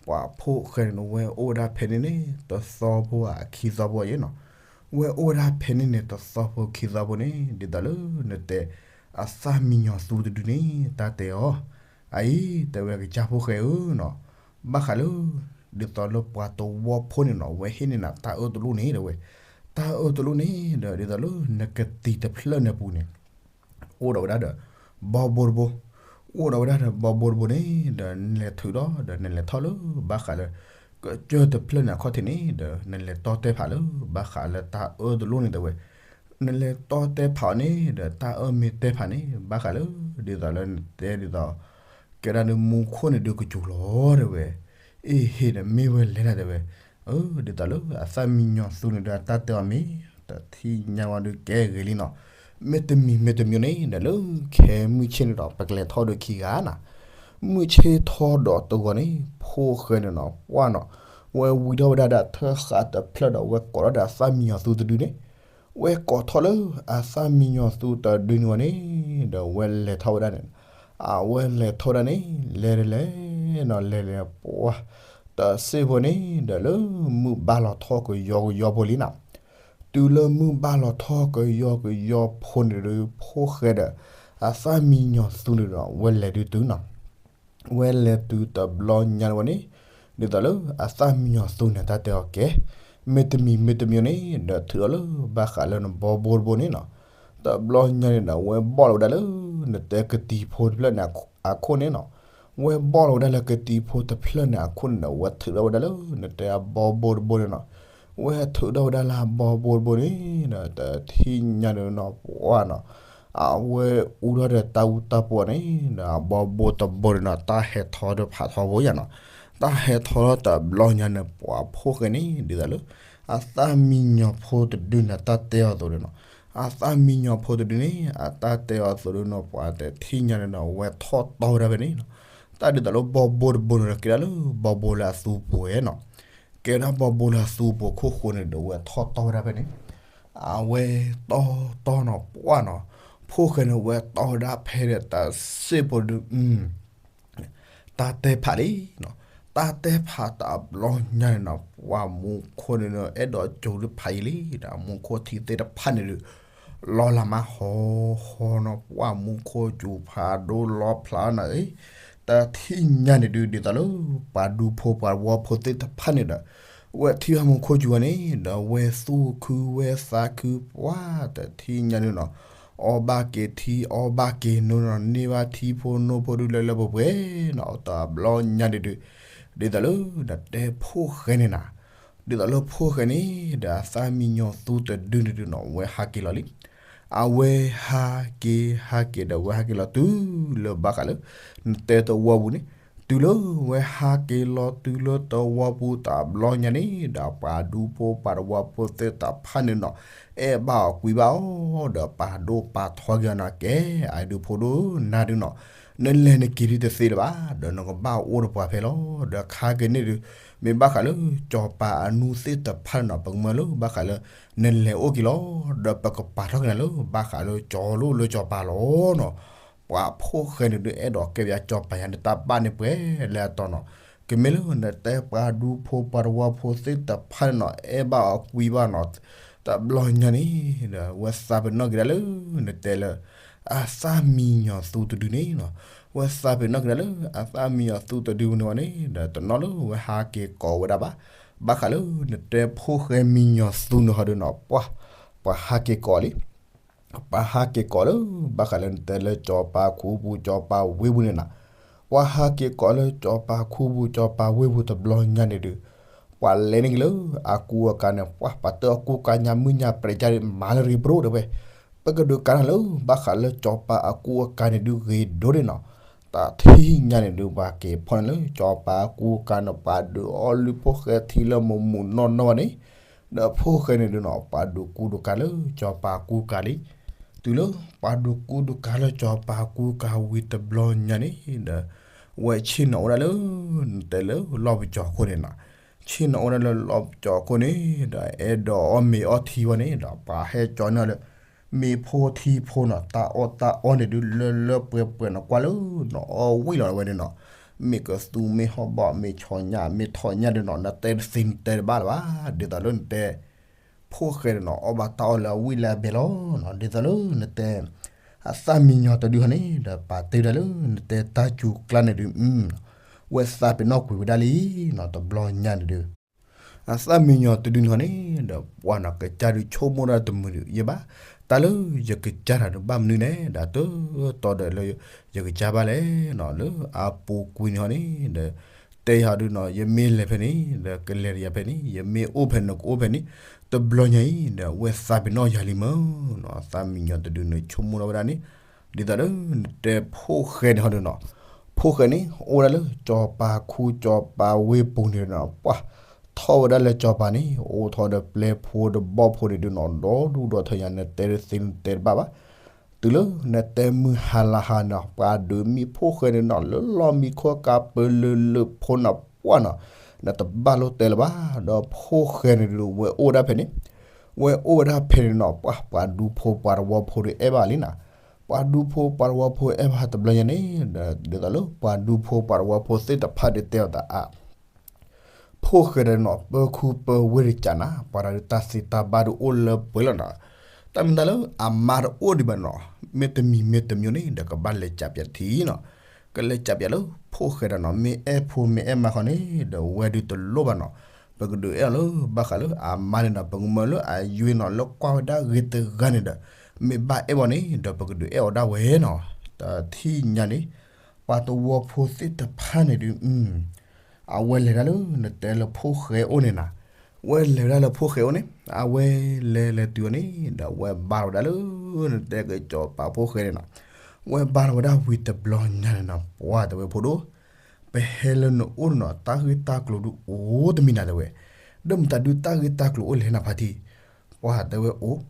ပှၤဖိၣ်ဃဲန့ၣ် ဝဲအိၣ်ဝဲဒၣ်ဖဲန့ၣ်န့ၣ် တသီဖိဧါ ခံသီဖိအံၤနီၤ, ဝဲအိၣ်ဝဲဒၣ်ဖဲန့ၣ်န့ၣ် တသီဖိခံသီဖိန့ၣ် ဒ်သိးလၢနတဲ အသၣ်မံညီၤသူတဒုန့ၣ် တၢ်တဲအီၤ, အအံၤ တဲဝဲကစၢ်ဖိၣ်ဃဲဧၢနီၤ, ဘၣ်ဃးလၢ ဒ်သိးလၢပှၤတဝီဖိန့ၣ်နီၤ ဝဲဟ့ၣ်န့ၢ်နၤတၢ်အၢၣ်တလိၣ်န့ၣ်တဲဝဲ, တၢ်အၢၣ်တလိၣ်န့ၣ်ဒီး ဒ်သိးလၢနကသံၣ်တဖျၢၣ်န့ၣ်အပူၤန့ၣ် အိၣ်ဒီးဝဲဒၣ်ဒီး ဘီဘိတဘိ, အိၣ်ဒီးဝဲဒၣ်ဒီးဘီဘိတဘိန့ၣ်ဒီး နလဲၤထုးဒီး ဒီးနလဲၤထီၣ်လၢ ဘၣ်ဃးလၢ ကစၢၢ်တဖျၢၣ်န့ၣ်အခီၣ်ထံးန့ၣ်ဒီး နလဲၤတီတဲဖးလၢ ဘၣ်ဃးလၢတၢ်အၢၣ်တလိၣ်န့ၣ်တဲဝဲ, နလဲၤတီတဲဖးအီၤန့ၣ်ဒီး တၢ်အၢၣ်မ့ၢ်တဲဖးန့ၣ် ဘၣ်ဃးလၢ ဒ်သိးလၢနတဲဒ်သိး ကဲဒၣ်ဒုးမူခိၣ်န့ၣ်ဒုးကစူၤလီၤတဲဝဲ, အ့ဟ့ၣ်ဒီးမ့ၢ်ဝဲလဲၣ်နၤတဲဝဲ, အၢ ဒ်သိးလၢအသၣ်မံညီၤသူန့ၣ်ဒီး အတၢ်တဲအီၤမ့ၢ် တထံၣ်ညါဝဲဒုးကဲဂ့ၤလံနီၤ, မ့တမံၤမ့တမံၤန့ၣ်ဒီး လၢခဲမုၢ်ဆ့ၣ်န့ၣ်ဒီး ပကလဲၤထီၣ်ဒီးခံဂၤနၤ, မုၢ်ဆ့ၣ်ထီၣ်ဒီးတဂီၤန့ၣ် ဖိၣ်ဃဲန့ၣ်နီၤ ပှၢ်နီၤ, ဝဲဝံထီၣ်ဝဲဒၣ်ဒီးထၢဃာ်တဖျၢၣ်ဒီး ဝဲကိးထီၣ်ဒီးအသၣ်မံညီၤသူတဒုန့ၣ်, ဝဲကိးထီၣ်လၢအသၣ်မံညီၤသူတဒုန့ၣ်ဝဲန့ၣ် ဒီးဝဲလဲၤထီၣ်ဝဲဒၣ်န့ၣ်, အဝဲလဲၤထီၣ်ဝဲဒၣ်န့ၣ် လဲၤလဲၤနီၤ လဲၤလဲၤပှၢ်, တစ့ၢ်ဖိန့ၣ်ဒီး လၢမုၢ်ဘၣ်လီၤထီၣ်ကယီကယီဖိလံနီၤ, တုၤလၢမုၢ်ဘၣ်လီၤထီၣ်ကယီကယီဖိန့ၣ်ဒီး ဖိၣ်ဃဲဒီး အသၣ်မံညီၤသူန့ၣ်ဒီး ဝဲလဲၤဒုးတုၤနီၤ ဝဲလဲၤတုၤတဘျီညါန့ၣ်ဝဲန့ၣ်, ဒ်သိးလၢအသၣ်မံညီၤသူန့ၣ် တၢ်တဲအီၤကဲ, မ့တမံၤမ့တမံၤန့ၣ်ဒီး ထုးအီၤလၢဘၣ်ဃးလၢနဘီဘိတဘိန့ၣ်နီၤ, တဘျီညါန့ၣ်ဒီး ဝဲဘီၣ်လီၤဝဲဒၣ်လၢ နတဲကတံၤဖိတဖျၢၣ်န့ၣ်အခိၣ်န့ၣ်နီၤ, ဝဲဘီၣ်လီၤဝဲဒၣ်လၢကတံၤဖိတဖျၢၣ်န့ၣ်အခိၣ်န့ၣ်ဒီး ဝဲထုးထီၣ်ဝဲဒၣ်လၢ နတဲအဘီဘိတဘိန့ၣ်နီၤ, ဝဲထုးထီၣ်ဝဲဒၣ်လၢအဘီဘိတဘိန့ၣ်ဒီး တထံၣ်ညါန့ၣ်နီၤ ပှၢ်နီၤ အဝဲအူထီၣ်ဒီးတၢ်အူတၢ်ပီန့ၣ်ဒီး အဘီဘိတဘိန့ၣ်နီၤ တၢ်ဟဲထီဒီးဖးထီဘိယါနီၤ, တ တၢ်ဟဲထီၣ်လီၤတဘျီညါန့ၣ် ပှၤဖိၣ်ဃဲန့ၣ် ဒ်သိးလၢ အသၣ်မံညီၤဖိတဒုန့ၣ် အတၢ်တဲအီၤအသိးန့ၣ်နီၤ, အသၣ်မံညီၤဖိတဒုန့ၣ် အတၢ်တဲအီၤအသိးန့ၣ်နီၤ ပှၤတထံၣ်ညါန့ၣ်နီၤ အဝဲထီၣ်တီဝဲဒၣ်ဖဲန့ၣ်နီၤ, တၢ်ဒ်သိးလၢဘီဘိတဘိန့ၣ်ဒီး ကဲဒၣ်လၢဘီဘိလၢအသူပူၤဝဲနီၤ, ကဲဒၣ်ဘီဘိလၢအသူပူၤခိၣ်ဃိန့ၣ်ဒီး အဝဲထီၣ်တီဝဲဒၣ်ဖဲန့ၣ် အဝဲတီတီနီၤ ပှၢ်နီၤ, ဖိၣ်ဃဲန့ၣ် အဝဲတီဝဲဒၣ်ဖဲဒီးတၢ်စ့ၢ်ဖိဒု တၢ်တဲဖးလံနီၤ, တၢ်တဲဖးတဘျီညါန့ၣ်နီၤ ပှၢ်မူခိၣ်န့ၣ်ဒီး အဲၣ်ဒိးကၠိတဖးအံၤလံဒီး မူခိၣ်ထံသ့ၣ်တဖၣ်န့ၣ်ဒီး လီၤလၢ်မးဟီဟီနီၤ, ပှၢ်မူခိၣ်စူၤဖးဒိၣ်လီၤဖျးနီၤ, တၢ်ထံၣ်ညါန့ၣ်ဒုး ဒ်သိးလၢ ပှၤဒူဖိပှၤဝီဖိသ့ၣ်တဖၣ်န့ၣ်ဒီး ဝဲထံၣ်ဘၣ်မူခိၣ်စူၤဝဲန့ၣ်ဒီး ဝဲသူၣ်ခုဝဲသးခု ပှၢ်တထံၣ်ညါန့ၣ်နီၤ အီၣ်ဘၣ်က့ၤထံ အီၣ်ဘၣ်က့ၤနိနီၤ, န့ၢ်ဘၣ်ထံဖိနိဖိဒုးလၢလၢပှဲၤပှဲၤနီၤ, တဘျီညါန့ၣ်ဒုး ဒ်သိးလၢ နတဲဖိၣ်ဃဲန့ၣ်နီၤ, ဒ်သိးလၢဖိၣ်ဃဲန့ၣ်ဒီး အသၣ်မံညီၤသူတဒုန့ၣ်ဒုးနီၤ ဝဲဟးက့ၤလီၤလံ, အဝဲဟးက့ၤဟးက့ၤဟးက့ၤဒီး ဝဲဟးက့ၤလီၤတုၤလၢဘၣ်ဃးလၢ နတဲသဝီပူၤန့ၣ်, တုၤလၢဝဲဟးက့ၤလီၤတုၤလၢသဝီပူၤတဘျီညါန့ၣ်ဒီး ပှၤဒူဖိပှၤတဝီဖိသ့ၣ်တဖၣ်န့ၣ်နီၤ အဲၣ်ဘၣ်အီၤကွံဘၣ်အီၤဒီး ပာ်ဒိၣ်ပာ်ထီက့ၤအီၤနီၤ, ကဲ အဒူဖိဒိၣ်နၤဒုးနီၤ, နလဲၤနက့ၤဒုးတသ့လၢၤဘၣ်, ဒီးနကဘၣ်အိၣ်ဒီးပှၤဖဲလီၤ, ဒီးခါက့ၤန့ၣ်ဒုး မ့ၢ်ဘၣ်ဃးလၢ စီၤပၤအနူသ့ၣ်တဖၣ်န့ၣ်နီၤ ပကမၢလၢဘၣ်ဃးလၢ နလဲၤအိၣ်က့ၤလီၤ, ဒီးပကပာ်ထီၣ်က့ၤနၤလၢ ဘၣ်ဃးလၢကၠီလိၣ်လၢစီၤပၤလီၤနီၤ, ပှၤဖိၣ်ဃဲန့ၣ်ဒုး အဲၣ်ဒိးကဲပယါစီၤပၤယါန့ၣ် တၢ်ဘၣ်န့ၣ်ပှဲၤလၢအတီနီၤ, ကမ့ၢ်လၢနတဲပှၤဒူဖိပှၤတဝီဖိသ့ၣ်တဖၣ်န့ၣ်နီၤ အဲၣ်ဘၣ်အီၤကွံဘၣ်နီၤ တဘျီညါန့ၣ်ဒီး ဝဲသးပ့ၤနီၣ်က့ၤဒၣ်လၢ နတဲလၢ အသၣ်မံညီၤသူတဒုန့ၣ်နီၤ, ဝဲသးပ့ၤနီၣ်က့ၤဒၣ်လၢ အသၣ်မံညီၤသူတဒုန့ၣ်ဝဲန့ၣ် ဒီးတနီၤလၢဝဲဟးက့ၤကိးဝဲဒၣ်ဘၣ်, ဘၣ်ဃးလၢနတဲဖိၣ်ဃဲမံညီၤသူန့ၣ်ဟီဒုးနီၤ ပှၤ ပှၤဟးက့ၤကိးလံ ပှၤဟးက့ၤကိးလၢ ဘၣ်ဃးလၢနတဲလၢစီၤပၤခူပူၤ စီၤပၤဝ့ၢ်ပူၤန့ၣ်နီၤ, ပှၤဟးက့ၤကိးလၢစီၤပၤခူပူၤ စီၤပၤဝ့ၢ်ပူၤတဘျီညါန့ၣ်ဒုး ပှၤလဲၤန့ၢ်က့ၤလၢအကူအကၤန့ၣ် ပှၤပာ်တၢ်အကူကၤညါမုၢ်ညါပြဲးကၢ်ဒုး မၤလၢရ့ၤဘြိၣ်တဲဝဲ, ပကဒုးကးနၤလၢ ဘၣ်ဃးလၢစီၤပၤအကူအကၤန့ၣ်ဒုးဂ့ၤဒိၣ်န့ၣ်နီၤ, တၢ်ထံၣ်ညါန့ၣ်ဒုး ပှၤက့ၤဖီန့ၣ်လၢစီၤပၤအကူအကၤန့ၣ် ပှၤဒုးအီလုၢ်ဖိၣ်ဃဲထံလၢမုာ်မုာ်နီၢ်နီၢ်ဘၣ်န့ၣ်, ဒီးဖိၣ်ဃဲန့ၣ်ဒုးနီၤ ပှၤဒုးကူဒုးကၤလၢစီၤပၤအကူအကၤလံ, တုၤလၢပှၤဒုးကူဒုးကၤလၢစီၤပၤအကူအကၤဝံၤတဘျီညါန့ၣ်ဒီး ဝဲဆ့ၣ်နီၤအိၣ်ဒၣ်လၢ နတဲလၢလီၢ်ပစီၤခိၣ်န့ၣ်နီၤ, ဆ့ၣ်နီၤအိၣ်ဒၣ်လၢလီၢ်ပစီၤခိၣ်န့ၣ်ဒီး အဲၣ်ဒိးအီၣ်မ့ၤအီထံဝဲန့ၣ်ဒီး ပှၤဟဲကၠီန့ၢ်လၢ မ့ၤဖိထံဖိနီၤ, တၢ်အီၣ်တၢ်အီန့ၣ်ဒုး လၢလၢပှဲၤပှဲၤနီၤ ကွၢ်လၢနီၤ အီၣ်ဝံၣ်လီၤဝဲန့ၣ်နီၤ, မ့ၢ်ကသူမ့ၢ်ဟီၣ်ဘီၣ် မ့ၢ်ဆီညၣ် မ့ၢ်ထီၣ်ညၣ်ဒုးနီၤ နတဲတသ့နတဲတဘၣ်လၢၤဘၣ်, ဒ်သိးလၢနတဲ ဖိၣ်ဃဲန့ၣ်နီၤ အီၣ်ဘၣ်တၢ်အီၣ်လၢအဝံၣ်လၢအဘဲလီၤနီၤ, ဒ်သိးလၢနတဲ အသၣ်မံညီၤတဒုဟီန့ၣ်ဒီး ပာ်တ့ၢ်ဝဲဒၣ်လၢနတဲတၢ်စူၤကျါန့ၣ်ဒုး ဝဲသးပ့ၤနီၣ်ကွံာ်ဝဲဒၣ်လံနီၤ တဘျီညါန့ၣ်ဒုး အသၣ်မံညီၤတဒုန့ၣ်ဟီန့ၣ်ဒီး ပှၢ်နီၤ ကစၢ်ဒုးဆိကမိၣ်ဒၣ်တမုာ်ဒုး ယဘၣ် တၢ်လၢယကစၢ်တၢ်ဒုးဘၣ်မနုၤလဲၣ် ဒီးတတီဒီးလၢယကစၢ်ဘၣ်လဲၣ်နီၤ လၢအပူၤကွံာ်န့ၣ်ဟီန့ၣ်ဒီး တဲယၤဒုးနီၤ ယမ့ၢ်လဲၤဖဲန့ၣ် ဒီးကလဲၤယၤဖဲန့ၣ် ယမ့ၢ်အိၣ်ဖဲန့ၣ် ကအိၣ်ဖဲန့ၣ် တဘျီညါအံၤဒီး ဝဲသးပ့ၤနီၣ်ယၤလံမၢ်နီၤ အသၣ်မံညီၤတဒုန့ၣ် ဆိကမိၣ်ထီၣ်ဝဲဒၣ်န့ၣ် ဒ်သိးလၢနတဲဖိၣ်ဃဲန့ၣ်ဟီဒုးနီၤ ဖိၣ်ဃဲန့ၣ် အိၣ်ဝဲဒၣ်လၢစီၤပၤခူစီၤပၤဝ့ၢ်ပူၤန့ၣ်နီၤ ပှၢ်ထီၣ်ဝဲဒၣ်လၢစီၤပၤန့ၣ် အိၣ်ထီၣ်ဒီးပျဲၢ်ဖိဒီးဘီၣ်ဖိန့ၣ်ဒုးနီၤ ဒီဒူၣ်ဒီထၢညါ နတဲတသ့နတဲတဘၣ်ဘၣ် တုၤလၢနတဲမုၢ်ဟါလၢဟါန့ၣ် ပှၤဒုးမံဖိၣ်ဃဲန့ၣ်နီၤ လၢလီၢ်မံခိၣ်ကးပၢလၢလၢဖိန့ၣ် ပှၢ်နီၤ နတဘၣ်လိၣ်တဲလၢၤဘၣ် ဒီးဖိၣ်ဃဲန့ၣ်ဒုး ဝဲအိၣ်ဝဲဒၣ်ဖဲန့ၣ် ဝဲအိၣ်ဝဲဒၣ်ဖဲန့ၣ်နီၤ ပှၢ်ပှၤဒူဖိပှၤတဝီဖိဒုးအဲၣ်ဘၣ်လံနီၤ ပှၤဒူဖိပှၤတဝီဖိအဲၣ်ဘၣ်တဘျီညါန့ၣ် ဒ်သိးလၢပှၤဒူဖိပှၤတဝီဖိသ့ၣ်တဖၣ်ဒုးတဲအီၤသးအါ ဖိၣ်ဃဲဒီးနီၤ ပၢခူပၢဝ့ၢ်တကးနၤ ပှၤတၢ်ဒုးတၢ်သ့တၢ်ဘၣ်ဒုးအိၣ်လၢပှဲၤလီၤနီၤ တၢ်မ့ၢ်တၢ်လၢအမါတအိၣ်ဒံးဘၣ်နီၤ မ့ၢ်တမံၤမ့ၢ်တမံၤန့ၣ် ဒီးကဘၣ်လဲၤကးပၠးထံနီၤ ကလဲၤကးပၠးလၢဖိၣ်ဃဲဒီးနီၤ မ့ၢ်အဲၣ်ဖိမ့ၢ်အဲၣ်မါဃီန့ၣ် ဒီးဝဲဒုးတလိၣ်ဘၣ်နီၤ ပကဒုးအဲၣ်အီၤလၢဘၣ်ဃးလၢအမါန့ၣ်နီၤ ပကမၢလၢအယွ့နီၤ လၢကွၢ်ဝဲဒၣ်ဂ့ၤတဂၤန့ၣ်ဒီး မ့ၢ်ဘၣ်အဲၣ်ဘၣ်န့ၣ် ဒီးပကဒုးအဲၣ်အီၤဒၣ်ဝဲနီၤ တထံၣ်ညါန့ၣ် ပှၤတဝီဖိသ့ၣ်တဖၣ်န့ၣ်ဒုး အဝဲလဲၤဒၣ်လၢနတဲလၢဖိၣ်ဃဲအိၣ်န့ၣ်နီၤ ဝဲလဲၤဝဲဒၣ်လၢဖိၣ်ဃဲအိၣ်န့ၣ် အဝဲလဲၤလဲၤတုၤအီၤန့ၣ် ဒီးဝဲဘါထီၣ်ဝဲဒၣ်လၢ နတဲကစီၤပၤဖိၣ်ဃဲန့ၣ်နီၤ ဝဲဘါထီၣ်ဝဲဒၣ်ဝံၤတဘျီညါန့ၣ်နီၤ ပှၢ်တဲဝဲဖိဒိၣ် ပဟဲလၢနအိၣ်န့ၣ်နီၤ တၢ်ဂ့ၢ်တၢ်ကျိၤဒုးအိၣ်တမံၤနၤတဲဝဲ, ဒီးမတၤဒုးတၢ်ဂ့ၢ်တၢ်ကျိၤအိၣ်လဲၣ်နၤဖါတံၢ်, ပှၤတဲဝဲအိၣ်,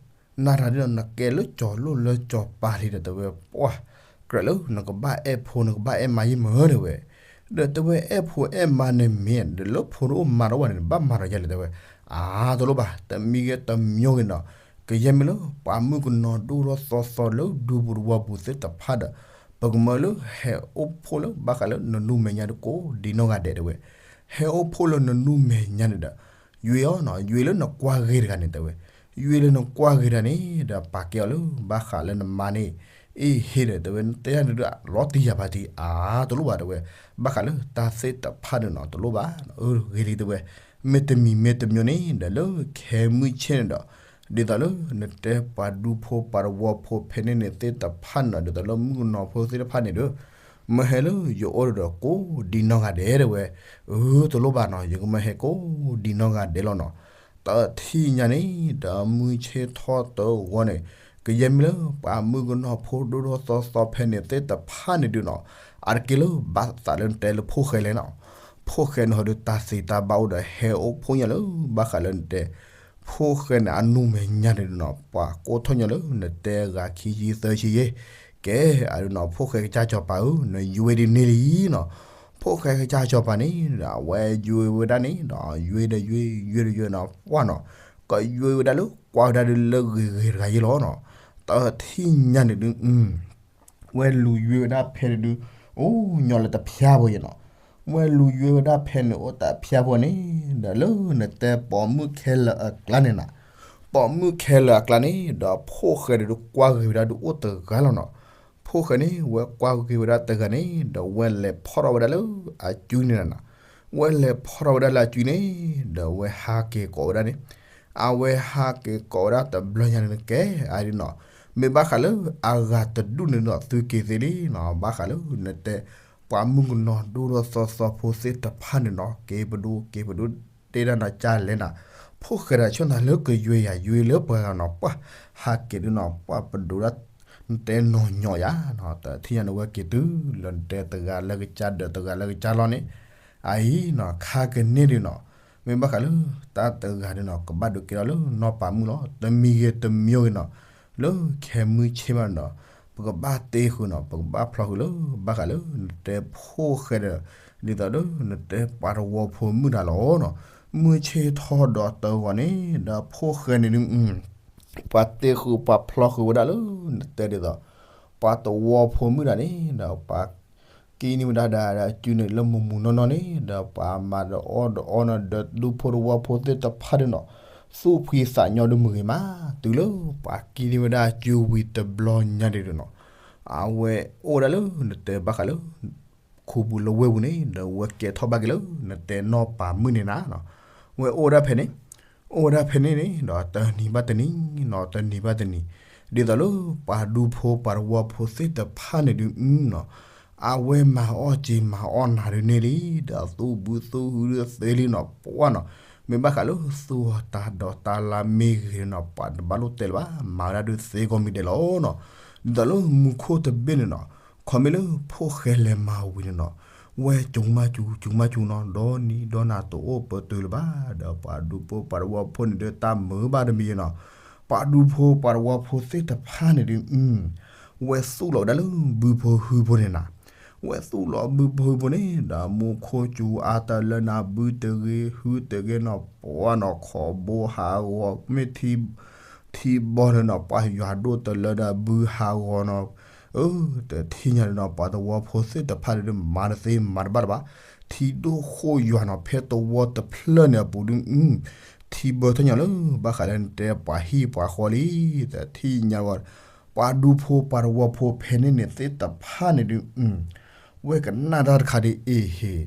နၤတၢ်ဒုးဒီး နကဲလၢကၠီၤလိၣ်လၢကၠီၤပၤလံဒီးတဲဝဲ, ပှၤ ကြၢးလၢနကဘၣ်အဲၣ်ဖိနကဘၣ်အဲၣ်မါယံာ်မၢတဲဝဲ, ဒီးတဲဝဲအဲၣ်ဖိအဲၣ်မါန့ၣ်မ့ၢ် ဒီးလၢဖိတအိၣ်မါတအိၣ်ဘၣ်န့ၣ် နဘၣ်မၤဒီးယၤလဲၣ်တဲဝဲ, အါတလိၣ်ဘၣ် တမံၤဂ့ၤတမံၤဂ့ၤနီၤ, ကယဲၢ်မ့ၢ်လၢပှၤမုၣ်ကနီၤဒိၣ်ထီၣ်သီသီလၢဒူပူၤတဝီပူၤသ့ၣ်တဖၣ်ဒီး ပကမၢလၢဟဲအိၣ်ဖှိၣ်လၢဘၣ်ဃးလၢနနူမဲာ်ညါတကိးဒ်နီၢ်ဂၤဒဲးတဲဝဲ, ဟဲအိၣ်ဖှိၣ်လၢနနူမဲာ်ညါန့ၣ်ဒီး ယွ့အီၤနီၤ ယွ့လၢနကွၢ်ဂ့ၤတဂၤန့ၣ်တဲဝဲ, ယွ့လၢနကွၢ်ဂ့ၤတဂၤန့ၣ်ဒီး ပာ်ကဲအီၤလၢဘၣ်ဃးလၢနမါန့ၣ်, အ့ဟ့ဒီးတဲဝဲ တဲယၤန့ၣ်ဒုးလီၤတံၢ်ယၤဖါတံၢ် အါတလိၣ်ဘၣ်တဲဝဲ, ဘၣ်ဃးလၢတၢ်သ့ၣ်တဖၣ်န့ၣ်နီၤ တလိၣ်ဘၣ်, အၢ ဂ့ၤလံတဲဝဲ, မ့တမံၤမ့တမံၤန့ၣ် ဒီးလၢခဲမုၢ်ဆ့ၣ်န့ၣ်ဒီး ဒ်သိးလၢနတဲပှၤဒူဖိပှၤတဝီဖိဖဲန့ၣ်န့ၣ်သ့ၣ်တဖၣ်န့ၣ်နီၤ ဒ်သိးလၢမုၣ်ကနီၤဖိသ့ၣ်တဖၣ်န့ၣ်ဒီး မၢဟဲလၢယအိၣ်ဒီးကိးဒ်နီၢ်ဂၤဒဲးတဲဝဲ, အၢ တလိၣ်ဘၣ်နီၤ ယကမၢဟဲကိးဒ်နီၢ်ဂၤဒဲးလီၤနီၤ, တထံၣ်ညါန့ၣ် ဒီးမုၢ်ဆ့ၣ်ထီၣ်တဂီၤန့ၣ် ကယဲၢ်မ့ၢ်လၢပှၤမုၣ်ကနီၤဖိဒိၣ်ထီၣ်သီသီဖဲန့ၣ်သ့ၣ်တဖၣ်န့ၣ်ဒုးနီၤ, အါတက့ၢ်လၢဘၣ်သးလၢနတဲလၢဖိၣ်ဃဲလဲၣ်နီၤ, ဖိၣ်ဃဲန့ၣ်ဟီဒုးတၢ်သ့တၢ်ဘၣ်အိၣ်ဒီး ဟဲအိၣ်ဖှိၣ်ညါလၢဘၣ်ဃးလၢနတဲ ဖိၣ်ဃဲန့ၣ် အနူမဲာ်ညါန့ၣ်ဒုးနီၤ ပှၤကိးထီၣ်ညါလၢနတဲဂၤခံဆံသၢဆံယဲၢ်, ကဲ အဒုးနီၤ ဖိၣ်ဃဲကစၢ်စီၤပၤဧၢ နယွ့ဒ်န့ၣ်လံနီၤ, ဖိၣ်ဃဲကစၢ်စီၤပၤန့ၣ် အဝဲယွ့ဝဲဒၣ်န့ၣ်ဒီး ယွ့ဒီးယွ့ ယွ့ဒီးယွ့နီၤ ပှၢ်နီၤ, ကယွ့ဝဲဒၣ်လၢကွၢ်ဝဲဒၣ်ဒုးလၢဂ့ၤဂ့ၤတဂၤယဲၢ်လီၤနီၤ, တထံၣ်ညါန့ၣ်ဒုး ဝဲလူၤယွ့ဝဲဒၣ်ဖဲန့ၣ်ဒုး အိၣ်ညီလၢတဖၠါဖိယဲၢ်နီၤ, ဝဲလူၤယွ့ဝဲဒၣ်ဖဲန့ၣ်အိၣ်တဖၠါဖိန့ၣ် ဒီးလၢနတဲပိာ်မုၣ်ခဲလၢာ်အကျါန့ၣ်နီၤ, ပိာ်မုၣ်ခဲလၢာ်အကျါန့ၣ် ဒီးဖိၣ်ဃဲန့ၣ်ဒုးကွၢ်ဂ့ၤဝဲဒၣ်ဒုးအိၣ်တဂၤလီၤနီၤ, ဖိၣ်ဃဲန့ၣ် ဝဲကွၢ်ဂ့ၤဝဲဒၣ်တဂၤန့ၣ် ဒီးဝဲလဲၤဖီၣ်ထီၣ်ဝဲဒၣ်လၢအစုန့ၣ်နီၤ, ဝဲလဲၤဖီၣ်ထီၣ်ဝဲဒၣ်လၢအစုန့ၣ် ဒီးဝဲဟးက့ၤကိးဝဲဒၣ်န့ၣ် အဝဲဟးက့ၤကိးဝဲဒၣ်တဘျီညါန့ၣ်ကဲ အဒုးနီၤ, မ့ၢ်ဘၣ်ဃးလၢအဂၤတဒူၣ်န့ၣ်ဒီးသုက့ၤသ့လံနီၤ, ဘၣ်ဃးလၢနတဲ ပှၤမုၣ်ကနီၤဒိၣ်ထီၣ်သီသီဖိသ့ၣ်တဖၣ်န့ၣ်နီၤ က့ၤပဒိ က့ၤပဒိ တဲဒၣ်နၤကၢ်လဲၣ်နၤ, ဖိၣ်ဃဲဒီးဆၢနၤလၢကယွ့ယၤ ယွ့လၢပှၤဂၤနီၤ ပှၢ် ဟးက့ၤဒုးနီၤ ပှၢ်ပဒိးဒၣ် နတဲနီၢ်ညီယၤနီၤ, တထံၣ်ညါန့ၣ်ဝဲက့ၤတုၤလၢနတဲတဂၤလၢကစၢ်ဒီး တဂၤလၢကစၢ်လီၤန့ၣ်, အအံၤနီၤ ခါကန့ၢ်ဒုးနီၤ, မ့ၢ်ဘၣ်ဃးလၢတၢ်တဂၤဒုးနီၤ ကဘၣ်ဒုးကဲထီၣ်လၢနီၢ်ပၤမုၣ်လီၤ, တမံၤဂ့ၤတမံၤဂ့ၤနီၤ, လၢခဲမုၢ်ဆ့ၣ်မးနီၤ, ပကဘၣ်တ့ဃုာ်နီၤ ပကဘၣ်ဖျီဃုာ်လၢ ဘၣ်ဃးလၢနတဲဖိၣ်ဃဲဒီး ဒ်သိးလၢနတဲပှၤတဝီဖိမုၣ်တၢ်လီၤနီၤ, မုၢ်ဆ့ၣ်ထီၣ်ဒီးတဂီၤန့ၣ် ဒီးဖိၣ်ဃဲန့ၣ်ဒုး ပှၤတ့ဃုာ်ပှၤဖျီဃုာ်ဝဲဒၣ်လၢ နတဲဒ်သိး ပှၤတဝီဖိမုၣ်တၢ်န့ၣ် ဒီးပှၤ ကံန့ၢ်ဝဲဒၣ်ဒီးအစုန့ၣ်လၢမုၢ်မုၢ်နီၢ်နီၢ်န့ၣ် ဒီးပှၤမၤဒီးအီၣ်ဒီးအီနီၤ ဒီးဒူဖိတဝီဖိသ့ၣ်တဖၣ်ဒုးနီၤ, သူၣ်ဖှံသးညီဒုးမုၢ်ဂ့ၤမး, တုၤလၢပှၤကံန့ၢ်ဝဲဒၣ်အစုဝံၤတဘျီညါဒုးနီၤ, အဝဲအိၣ်ဝဲဒၣ်လၢနတဲဘၣ်ဃးလၢ ခူပူၤလၢဝ့ၢ်ပူၤန့ၣ် ဒီးဝဲကဲထီၣ်ဘၣ်က့ၤလၢ နတဲနီၢ်ပၤမုၣ်န့ၣ်နၤနီၤ, ဝဲအိၣ်ဝဲဒၣ်ဖဲန့ၣ်, အိၣ်ဝဲဒၣ်ဖဲန့ၣ်န့ၣ် ဒီးတနံၤဘၣ်တနံၤနီၤ တနံၤဘၣ်တနံၤ, ဒ်သိးလၢပှၤဒူဖိပှၤတဝီဖိသ့ၣ်တဖၣ်န့ၣ်ဒုးနီၤ, အဝဲမၤအီၣ်စ့မၤအီၣ်နၤဒုးန့ၣ်လံ, ဒီးသူၣ်ဘုသူၣ်ဟုဒုးသ့လံနီၤ ပှၢ်နီၤ, မ့ၢ်ဘၣ်ဃးလၢသူၣ်အီၣ်တၢ်ဒီးတၢ်လၢမ့ၢ်ဂ့ၤနီၤ ပှၤတဘၣ်လိၣ်တဲလၢၤဘၣ် မၤဝဲဒၣ်ဒုးသ့ကိးမံၤဒဲးလီၤနီၤ, ဒ်သိးလၢမူခိၣ်တဘ့ၣ်န့ၣ်နီၤ, ခီမ့ၢ်လၢဖိၣ်ဃဲလဲၤမၤဝံၤန့ၣ်နီၤ, ဝဲစူၤမးစူၤ စူၤမးစူၤနီၤ ဒီနံၤဒီနၤတအိၣ်ပတုာ်လၢၤဘၣ်, ဒီးပှၤဒူဖိပှၤတဝီဖိန့ၣ်ဒီးတၢ်မုာ်ဘၣ်တမံၤနီၤ, ပှၤဒူဖိပှၤတဝီဖိသ့ၣ်တဖၣ်န့ၣ်ဒုး ဝဲသူၣ်လီၤဝဲဒၣ်လၢဘုဖိဟုဖိန့ၣ်နၤ, ဝဲသူၣ်လီၤဘုဖိဟုဖိန့ၣ် ဒီးမူခိၣ်စူၤအါတလၢနၤ ဘုတဂ့ၤဟုတဂ့ၤနီၤ ပှၢ်နီၤ ခီဘိဟးဂီၤ မ့ၢ်ထံ ထံဘီန့ၣ်နီၤ ပှၤယွၤဒိၣ်တလၢဒီးဘုဟးဂီၤနီၤ, အၢ တထံၣ်ညါဒုးနီၤ ပှၤတဝီဖိသ့ၣ်တဖၣ်ဒုး မၤတသ့မၤတဘၣ်လၢၤဘၣ်, ထံဒိၣ်ဃိၣ်ယွၤနီၤ ဖဲတဝီတဖျၢၣ်န့ၣ်အပူၤဒုး ထံဘၢထီၣ်ညါလၢ ဘၣ်ဃးလၢနတဲပှၤဟံၣ်ပှၤဃီလံ, တထံၣ်ညါဝဲ ပှၤဒူဖိပှၤတဝီဖိဖဲန့ၣ်န့ၣ်သ့ၣ်တဖၣ်န့ၣ်ဒုး ဝဲကနၣ်တၢ်တခါဒ်အံၤဟ့ၣ်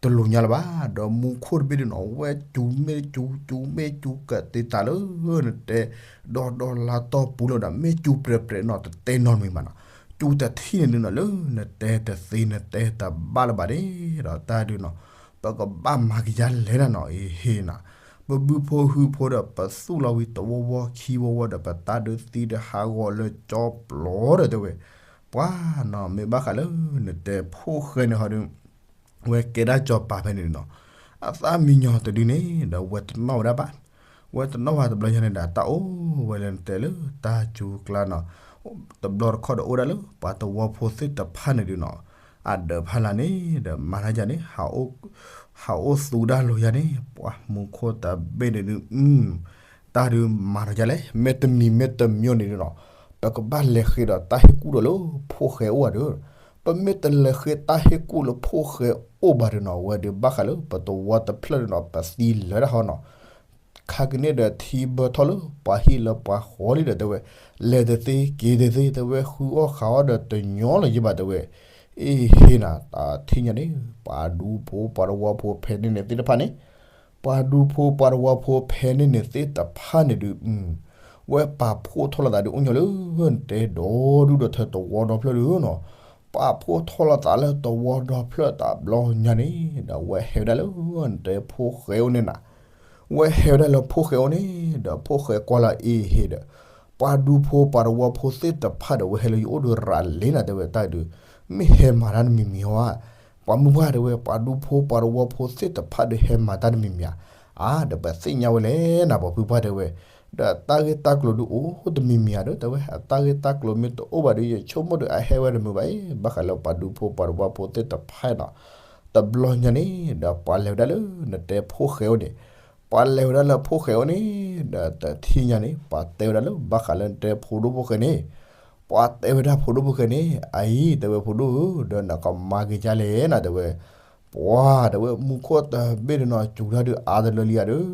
တလိၤညါလၢၤဘၣ်, ဒီးမူခိၣ်တဘ့ၣ်ဒုးနီၤ ဝဲစူၤမ့ၢ်စူၤ စူၤမ့ၢ်စူၤကတ့ၤတၢ်လၢ နတဲ ဒီဒီလါတီၢ်ပူၤလီၤဒီး မ့ၢ်စူၤပြဲးပြဲးနီၤ တတဲနီတမံၤဘၣ်နီၤ, စူၤတထံၣ်န့ၣ်ဒုးနီၤ လၢနတဲတသ့နတဲတဘၣ်လၢၤဘၣ်န့ၣ် ဒီးတၢ်ဒုးနီၤ ပကဘၣ်မၤကယၤလဲၣ်နၤနီၤ အ့ဟ့ၣ်နၤ, ပဘုဖိဟုဖိဒီး ပသူၣ်လီၤဝံၤတဝီဝီခံဝီဝီဒီး ပတၢ်ဒုးသံတဟးဂီၤလၢကၠီပျီဒီးတဲဝဲ, ပှၤနီၤ မ့ၢ်ဘၣ်ဃးလၢ နတဲဖိၣ်ဃဲန့ၣ်ဟီဒုး ဝဲကဲဒၣ်စီၤပၤဖဲန့ၣ်နီၤ, အသးမံညီၤတဒုန့ၣ်ဒီး ဝဲတနီၣ်ဝဲဒၣ်ဘၣ်. ဝဲတနီၣ်ဝဲတဘျီညါန့ၣ်ဒီး တၢ်အိၣ်ဝဲလၢနတဲလၢတၢ်စူၤကျါနီၤ, တဘျီတခီၣ်ဒီးအိၣ်ဒၣ်လၢပှၤသဝီဖိသ့ၣ်တဖၣ်န့ၣ်ဒုးနီၤ, အဒၢးဖးလၢ်န့ၣ်ဒီး မၤတၢ်ယၤန့ၣ် ဟးအိၣ်သူဒၣ်လိာ်ယၤန့ၣ် ပှၤမူခိၣ်တဘ့ၣ်န့ၣ်ဒုး တၢ်ဒုးမၤတၢ်ယၤလဲၣ်, မ့တမံၤမ့တမံၤန့ၣ်ဒုးနီၤ, ပကဘၣ်လဲၤဃ့ဒီးတၢ်ဟ့ၣ်ကူၣ်ဒီးလၢဖိၣ်ဃဲအိၣ်ဧါဒီး, ပမ့ၢ်တလဲၤဃ့တၢ်ဟ့ၣ်ကူၣ်လၢဖိၣ်ဃဲအိၣ်ဘၣ်ဒီးနီၤ, ဝဲဒုးဘၣ်ဃးလၢပသဝီတဖျၢၣ်ဒုးနီၤ ပသံလၢာ်တၢ်ဟီနီၤ ခါကန့ၣ်ဒီးထံဘၢထီၣ်လၢပှၤဟံၣ်လၢပှၤဃီလံဒီးတဲဝဲ, လဲၤတသ့က့ၤတသ့ တဲဝဲ ဃုအီၣ်ဃုအီဒီးတညီလၢၤယဘၣ်တဲဝဲ, အ့ဟ့နၤ တၢ်ထံၣ်ညါန့ၣ် ပှၤဒူဖိပှၤသဝီဖိဖဲန့ၣ်န့ၣ်သ့ၣ်တဖၣ်န့ၣ်, ပှၤဒူဖိပှၤသဝီဖိဖဲန့ၣ်န့ၣ်သ့ၣ်တဖၣ်န့ၣ်ဒုး ဝဲပာ်ဖှိၣ်ထီၣ်လိာ်သးဒုးအိၣ်ညီလၢ နတဲဒီဒူၣ်ဒီထၢသဝီဒီဖျၢၣ်ဒုးနီၤ, ပာ်ဖှိၣ်ထီၣ်လိာ်သးလၢသဝီဒီဖျၢၣ်တဘျီညါန့ၣ်ဒီး ဝဲဟဲဝဲဒၣ်လၢ နတဲဖိၣ်ဃဲအိၣ်န့ၣ်နၤ ဝဲဟဲဝဲဒၣ်လၢဖိၣ်ဃဲအိၣ်န့ၣ်ဒီး ဖိၣ်ဃဲကွၢ်လီၤအ့ဟ့ဒီး, ပှၤဒူဖိပှၤသဝီဖိသ့ၣ်တဖၣ်ဒီး ဝဲဟဲလၢယအိၣ်ဒီးရးလ့နၤတဲဝဲတၢ်ဒုး, မ့ၢ်ဟဲမၤတၢ်တမံၤမံၤဧါ, ပှၤမုၢ်ပှၢ်တဲဝဲ ပှၤဒူဖိပှၤသဝီဖိသ့ၣ်တဖၣ်ဒီးဟဲမၤတၢ်တမံၤမံၤဧါ, အါ ဒီးပသ့ၣ်ညါဝဲလဲၣ်နၤ ပှၤဖုပှၢ်တဲဝဲ, ဒီးတၢ်ဂ့ၢ်တၢ်ကျိၤဒုးအိၣ်တမံၤမံၤဧါဒီးတဲဝဲ အတၢ်ဂ့ၢ်တၢ်ကျိၤမ့ၢ်တအိၣ်ဘၣ်ဒီး ယဆိကမိၣ်ဒီးအဟဲဝဲတမုာ်ဘၣ်အံၤ ဘၣ်ဃးလၢပှၤဒူဖိပှၤသဝီဖိသ့ၣ်တဖၣ်နီၤ, တဘျီညါန့ၣ်ဒီး ပှၤလဲၤဝဲဒၣ်လၢ နတဲဖိၣ်ဃဲအိၣ်န့ၣ်, ပှၤလဲၤဝဲဒၣ်လၢဖိၣ်ဃဲအိၣ်န့ၣ်ဒီး တထံၣ်ညါန့ၣ် ပှၤတဲဝဲဒၣ်လၢ ဘၣ်ဃးလၢနတဲဖိဒိၣ်ဖိၣ်ဃဲန့ၣ်, ပှၤတဲဝဲဒၣ်ဖိဒိၣ်ဖိၣ်ဃဲန့ၣ် အအံၤတဲဝဲဖိဒိၣ်ဧၢ ဒီးနကမၤက့ၤကလဲၣ်နၤတဲဝဲ, ပှၤတဲဝဲမူခိၣ်တဘ့ၣ်ဒုးနီၤ စူၤတၢ်ဒုးအါတလၢလံဧါဒီး,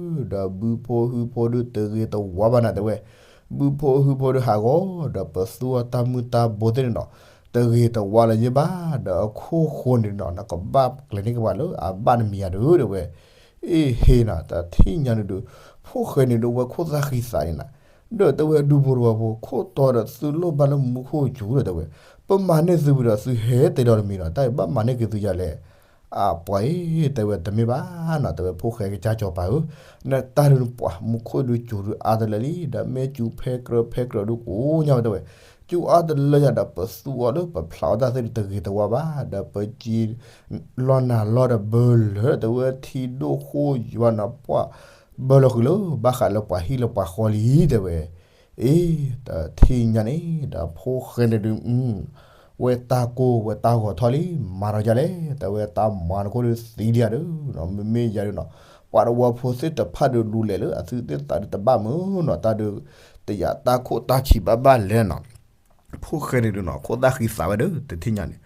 ဒီးဘုဖိဟုဖိဒုးတဂ့ၤတဝါဘၣ်နၤတဲဝဲ, ဘုဖိဟုဖိဒုးဟးဂီၤ ဒီးပသူအီၤတၢ်မုၢ်တၢ်ဘိသ့ၣ်န့ၣ်နီၤ, တဂ့ၤတဝါလၢၤယဘၣ် ဒီးအခိၣ်ဃိန့ၣ်နီၤ နကဘၣ်ကျဲၤန့ၢ်က့ၤပှၤလၢအဘၣ်တမံၤဧါဒီးတဲဝဲ, အ့ဟ့နၤ တထံၣ်ညါန့ၣ်ဒုး, ဖိၣ်ဃဲန့ၣ်ဒုးဝဲခိၣ်သၣ်ဃံသးန့ၣ်နၤ, ဒီးတဲဝဲဒူဖိတဝီဖိ ခိၣ်တီဒီးသုလိၣ်ဘၣ်လၢမူခိၣ်စူၤဒီးတဲဝဲ, ပမၤန့ၢ်သုဝံၤဒီးသုဟဲတဲဒီးတမံၤဒီး တၢ်အံၤဘၣ်မၤန့ၢ်က့ၤသုယၤလဲၣ် အပှၤအံၤတဲဝဲတမ့ၢ်ဘၣ်နီၤ တဲဝဲဖိၣ်ဃဲကစၢ်စီၤပၤဧၢ, နတၢ်ဒုးပှၤမူခိၣ်ဒုးစူၤဒုးအါတလၢလံ ဒီးမ့ၢ်စူၤဖဲကြၢးဖဲကြၢးဒုးကိးညါဝဲတဲဝဲ, စူၤအါတလၢယၤဒီးပသူအီၤလၢပဖျးအီၣ်တၢ်သ့ၣ်ဒုးတဂ့ၤတဝါဘၣ် ဒီးပစံးလီၤနၤလီၤဒီးဘၢလၢၤတဲဝဲထံဒိၣ်ဃိယွၤနၤပှၢ် ဘၢလီၤဃုာ်လၢ ဘၣ်ဃးလၢပှၤဟံၣ်လၢပှၤဃီလံတဲဝဲ, အ့ တထံၣ်ညါန့ၣ် ဒီးဖိၣ်ဃဲန့ၣ်ဒုး ဝဲတၢ်ကိၢ်ဝဲတၢ်ဂီၤထီၣ်လံ မၤဒီးယၤလဲၣ် တဲဝဲတၢ်မၤနခိၣ်ဒုးသံလံဧါဒီး မ့မ့ၢ်ယၤဒုးနီၤ ပှၤသဝီဖိသ့ၣ်တဖၣ်ဒုးလူၤလဲၤလၢအသုသ့ၣ်သးဒုးတဘၣ်မုာ်နီၤ တၢ်ဒုး တယာ်တၢ်ခိၣ်တၢ်ခံးဘၣ်ဘၣ်လဲၣ်နီၤ ဖိၣ်ဃဲန့ၣ်ဒုးနီၤ ခိၣ်သၣ်ဃံသးဝဲဒီး တထံၣ်ညါန့ၣ်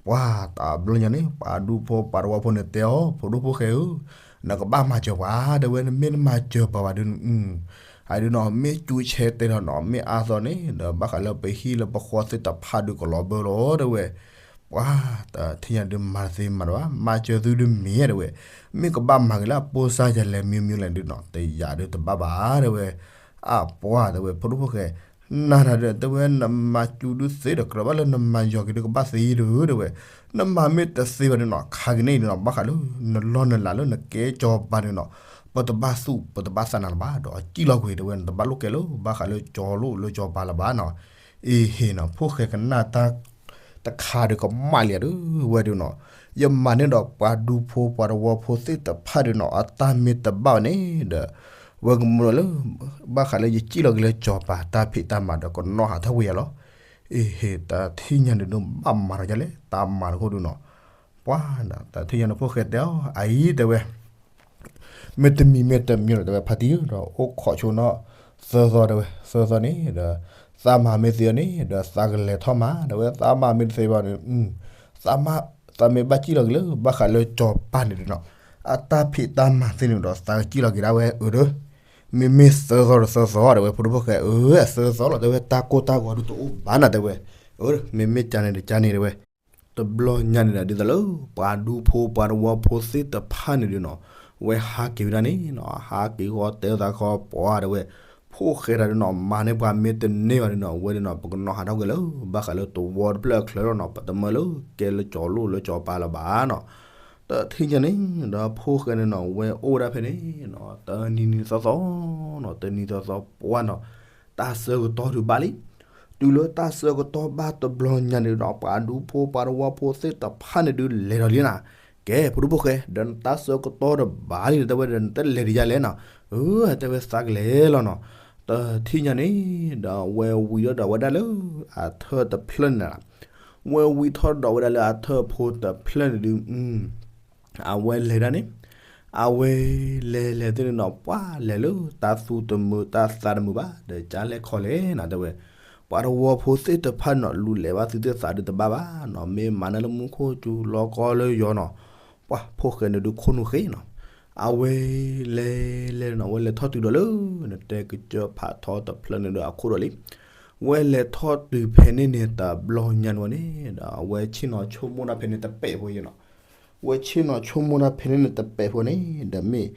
ပှၤတဘျီညါန့ၣ် ပှၤဒူဖိပှၤသဝီဖိန့ၣ်တဲအီၤ ဖိဒိၣ်ဖိၣ်ဃဲဧၢ, နကဘၣ်မၤစၢၤပှၤ တဲဝဲ နမ့ၢ်နမၤစၢၤပှၤဘၣ်ဒုး အဒုးနီၤ မ့ၢ်စူၤဆဲးတဲဒီးနီၤ မ့ၢ်အါသီန့ၣ် ဒီးဘၣ်ဃးလၢပဟံၣ်လၢပဃီသ့ၣ်တဖၣ်ဒုးကလီၤဘၢလီၤ တဲဝဲ ပှၤတထံၣ်ညါဒုးမၤတသ့မၤတဘၣ် မၤစၢၤသုဒုးမ့ၢ် တဲဝဲ, မ့ၢ်ကဘၣ်မၤက့ၤလၢအပိၢ်စၢ်ယၤလဲၣ်မ့ၢ်မ့ၢ်လဲၣ်ဒုးနီၤ တယာ်ဒုးတဘၣ်ဘၣ် တဲဝဲ, အပှၤ တဲဝဲ ဖိဒိၣ်ဖိၣ်ဃဲ နၤတၢ်ဒီး တဲဝဲ နမၤစူၤဒုးသ့ဒီး ကြၢးဘၣ်လၢနမၤယီၤက့ၤဒုးကဘၣ်သ့ဒုး တဲဝဲ, နမၤမ့ၢ်တသ့ဘၣ်ဒုးနီၤ ခါကန့ၣ်ဒုးနီၤ ဘၣ်ဃးလၢ နလီၢ်နလၤလၢနကဲစီၤပၤဒုးနီၤ ပတဘၣ်သူၣ်ပတဘၣ်သးနၤလၢၤဘၣ် ဒီးအစံၣ်လီၤကွံာ် တဲဝဲ နတဘၣ်လိၣ်ကဲလၢ ဘၣ်ဃးလၢကၠီၤလိၣ်လၢကၠီၤပၤလၢၤဘၣ်နီၤ, အ့ဟ့နီၤ ဖိၣ်ဃဲကနၣ်တၢ် တခါဒုးကမၣ်လံဒုး ဝဲဒုးနီၤ, ယမၤန့ၢ်ဒီးပှၤဒူဖိပှၤသဝီဖိသ့ၣ်တဖၣ်ဒုးနီၤ အတၢ်မ့ၢ်တဘၣ်ဘၣ်န့ၣ်ဒီး ဝဲကမူလီၤလၢ ဘၣ်ဃးလၢယစံၣ်လီၤက့ၤလၢကၠီၤပၤတၢ်ဖံးတၢ်မၤဒီးကနီၣ်ဟးထီၣ်ဝဲယၤလီၤ, အ့ဟ့ တထံၣ်ညါန့ၣ်ဒုးဘၣ်မၤထီၣ်ယၤလဲၣ် တၢ်မၤတခိၣ်ဒုးနီၤ, ပှၤ တထံၣ်ညါန့ၣ်ဖိၣ်ဃဲတဲအီၤ အအံၤတဲဝဲ မ့တမံၤမ့တမံၤဒီး တဲဝဲ ဖါတံၢ်ဧၢ ဒီးအိၣ်ခိးဆိနီၤ သၢသီ တဲဝဲ သၢသီန့ၣ်ဒီး သးမၤမ့ၢ်သ့အီၤန့ၣ်ဒီး သးကလဲၤထီၣ်မၤ တဲဝဲ သးမၤမ့ၢ်တသ့ဘၣ်န့ၣ် သးမၤ သးမ့ၢ်ဘၣ်စံၣ်လီၤက့ၤလၢ ဘၣ်ဃးလၢကၠီၤပၤန့ၣ်ဒုးနီၤ အတၢ်ဖံးတၢ်မၤသ့န့ၣ်ဒီး သးကစံၣ်လီၤက့ၤဒၣ်ဝဲအၢဒီး မ့မ့ၢ်သၢသီဒီးသၢသီ တဲဝဲ ဖိဒိၣ်ဖိၣ်ဃဲဧၢ သၢသီလီၤ တဲဝဲ တၢ်ကိၢ်တၢ်ဂီၤဒုးတအိၣ်ဘၣ်နၤ တဲဝဲ အၢ မ့မ့ၢ်ကန့ၣ်ဒီးကန့ၣ် တဲဝဲ တဘျီညါန့ၣ်ဒီး ဒ်သိးလၢ ပှၤဒူဖိပှၤသဝီဖိသ့ၣ်တဖၣ်န့ၣ်ဒုးနီၤ ဝဲဟးက့ၤဝဲဒၣ်န့ၣ်နီၤ ဟးက့ၤဃီတဲသးခီပှၤတဲဝဲ ဖိၣ်ဃဲတၢ်ဒုးနီၤ မၤန့ၢ်ပှၤမ့ၢ်တန့ၢ်ဘၣ်ဒုးနီၤ ဝဲဒုးနီၤ ပကနီၣ်ဟးထီၣ်ကွံာ်လၢ ဘၣ်ဃးလၢသဝီတဖျၢၣ်အချၢလီၤနီၤ ပတမၢလၢကဲလၢကၠီၤလိၣ်လၢကၠီၤပၤလၢၤဘၣ်နီၤ တထံၣ်ညါန့ၣ်ဒီး ဖိၣ်ဃဲန့ၣ်နီၤ ဝဲအိၣ်ဝဲဒၣ်ဖဲန့ၣ်နီၤ တနံၤနံၤသီသီနီၤ တနံၤသီသီပှၢ်နီၤ တၢ်ဆၢကတီၢ်ဒုးဘၣ်လံ တုၤလၢတၢ်ဆၢကတီၢ်ဘၣ်တဘျီညါန့ၣ်ဒီး ပှၤဒူဖိပှၤသဝီဖိသ့ၣ်တဖၣ်န့ၣ်ဒုး လဲၤဒီးလံနၤ, က ကဲ ဖိဒိၣ်ဖိၣ်ဃဲ ဒီးနတၢ်ဆၢကတီၢ်တဘၣ်လံ တဲဝဲဒီး နတလဲၤတယါလဲၣ်နီၤ, အၢ တဲဝဲသးကလဲၤလီၤနီၤ, တထံၣ်ညါန့ၣ် ဒီးအဝဲဝံၤဒီး ဒီးဝဲဒၣ်လၢ အထၢၣ်တဖျၢၣ်န့ၣ်နၤ, ဝဲဝံၤထီၣ်ဒီးဝဲဒၣ်လၢအထၢၣ်ဖိတဖျၢၣ်န့ၣ်ဒုး အဝဲလဲၤဒၣ်န့ၣ်, အဝဲလဲၤလဲၤသ့ၣ်န့ၣ်နီၤ ပှၤလဲၤလၢတၢ်သူတမုာ်တၢ်သးတမုာ်ဘၣ် ဒီးကလဲၤခီလဲၣ်နီၤ တဲဝဲ, ပှၤတဝီဖိသ့ၣ်တဖၣ်နီၤ လူၤလဲၤဘၣ်သုသ့ၣ်သးဒုးတဘၣ်ဘၣ်နီၤ, မ့ၢ်မၤန့ၢ်လၢမူခိၣ်စူၤလီၤကီလၢယီၤနီၤ, ပှၤဖိၣ်ဃဲန့ၣ်ဒုးခိၣ်နူာ်ဃ့နီၤ, အဝဲလဲၤလဲၤနီၤ ဝဲလဲၤထီၣ်တုၤဒီးလၢ နတဲကစၢၢ်ဖးထီတဖျၢၣ်န့ၣ်ဒီးအခိၣ်ဒီးလံ ဝဲလဲၤထီၣ်တုၤဖဲန့ၣ်န့ၣ် တဘျီညါန့ၣ်ဝဲန့ၣ် ဒီးအဝဲဆ့ၣ်နီၤဆိကမိၣ်တၢ်ဖဲန့ၣ်တပဲာ်ဖိယဲနီၤ, ဝဲဆ့ၣ်နီၤဆိကမိၣ်တၢ်ဖဲန့ၣ်န့ၣ်တပဲာ်ဖိန့ၣ် ဒီးမ့ၢ်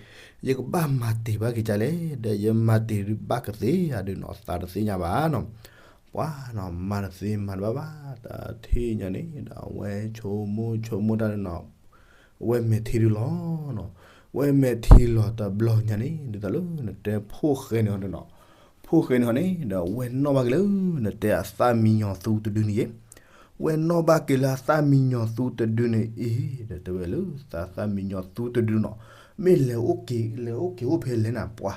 ယကဘၣ်မၤတ့ၢ်ဘၣ်က့ၤကလဲၣ် ဒီးယမၤတ့ၢ်ဒုးဘၣ်ကသ့ဧါဒုးနီၤ သးတသ့ၣ်ညါဘၣ်နီၤ, ပှၤနီၤ မၤတသ့မၤတဘၣ်ဘၣ် တထံၣ်ညါန့ၣ် ဒီးအဝဲဆိကမိၣ်ဆိကမိၣ်တၢ်န့ၣ်နီၤ ဝဲမဲာ်ထံဒုးလီၤနီၤ, ဝဲမဲာ်ထံလီၤတဘျီညါန့ၣ် ဒ်သိးလၢနတဲဖိၣ်ဃဲန့ၣ်ဟီဒုးနီၤ, ဖိၣ်ဃဲန့ၣ်ဟီန့ၣ် ဒီးဝဲနီၣ်ဘၣ်က့ၤလၢ နတဲအသၣ်မံညီၤသူတဒုန့ၣ်ယဲ, ဝဲနီၣ်ဘၣ်က့ၤလၢအသၣ်မံညီၤသူတဒုန့ၣ်အံၤ ဒီးတဲဝဲလၢသးသၣ်မံညီၤသူတဒုနီၤ, မ့ၢ်လဲၤအိၣ်က့ၤ လဲၤအိၣ်က့ၤအိၣ်ဖဲလဲၣ်နၤ ပှၤ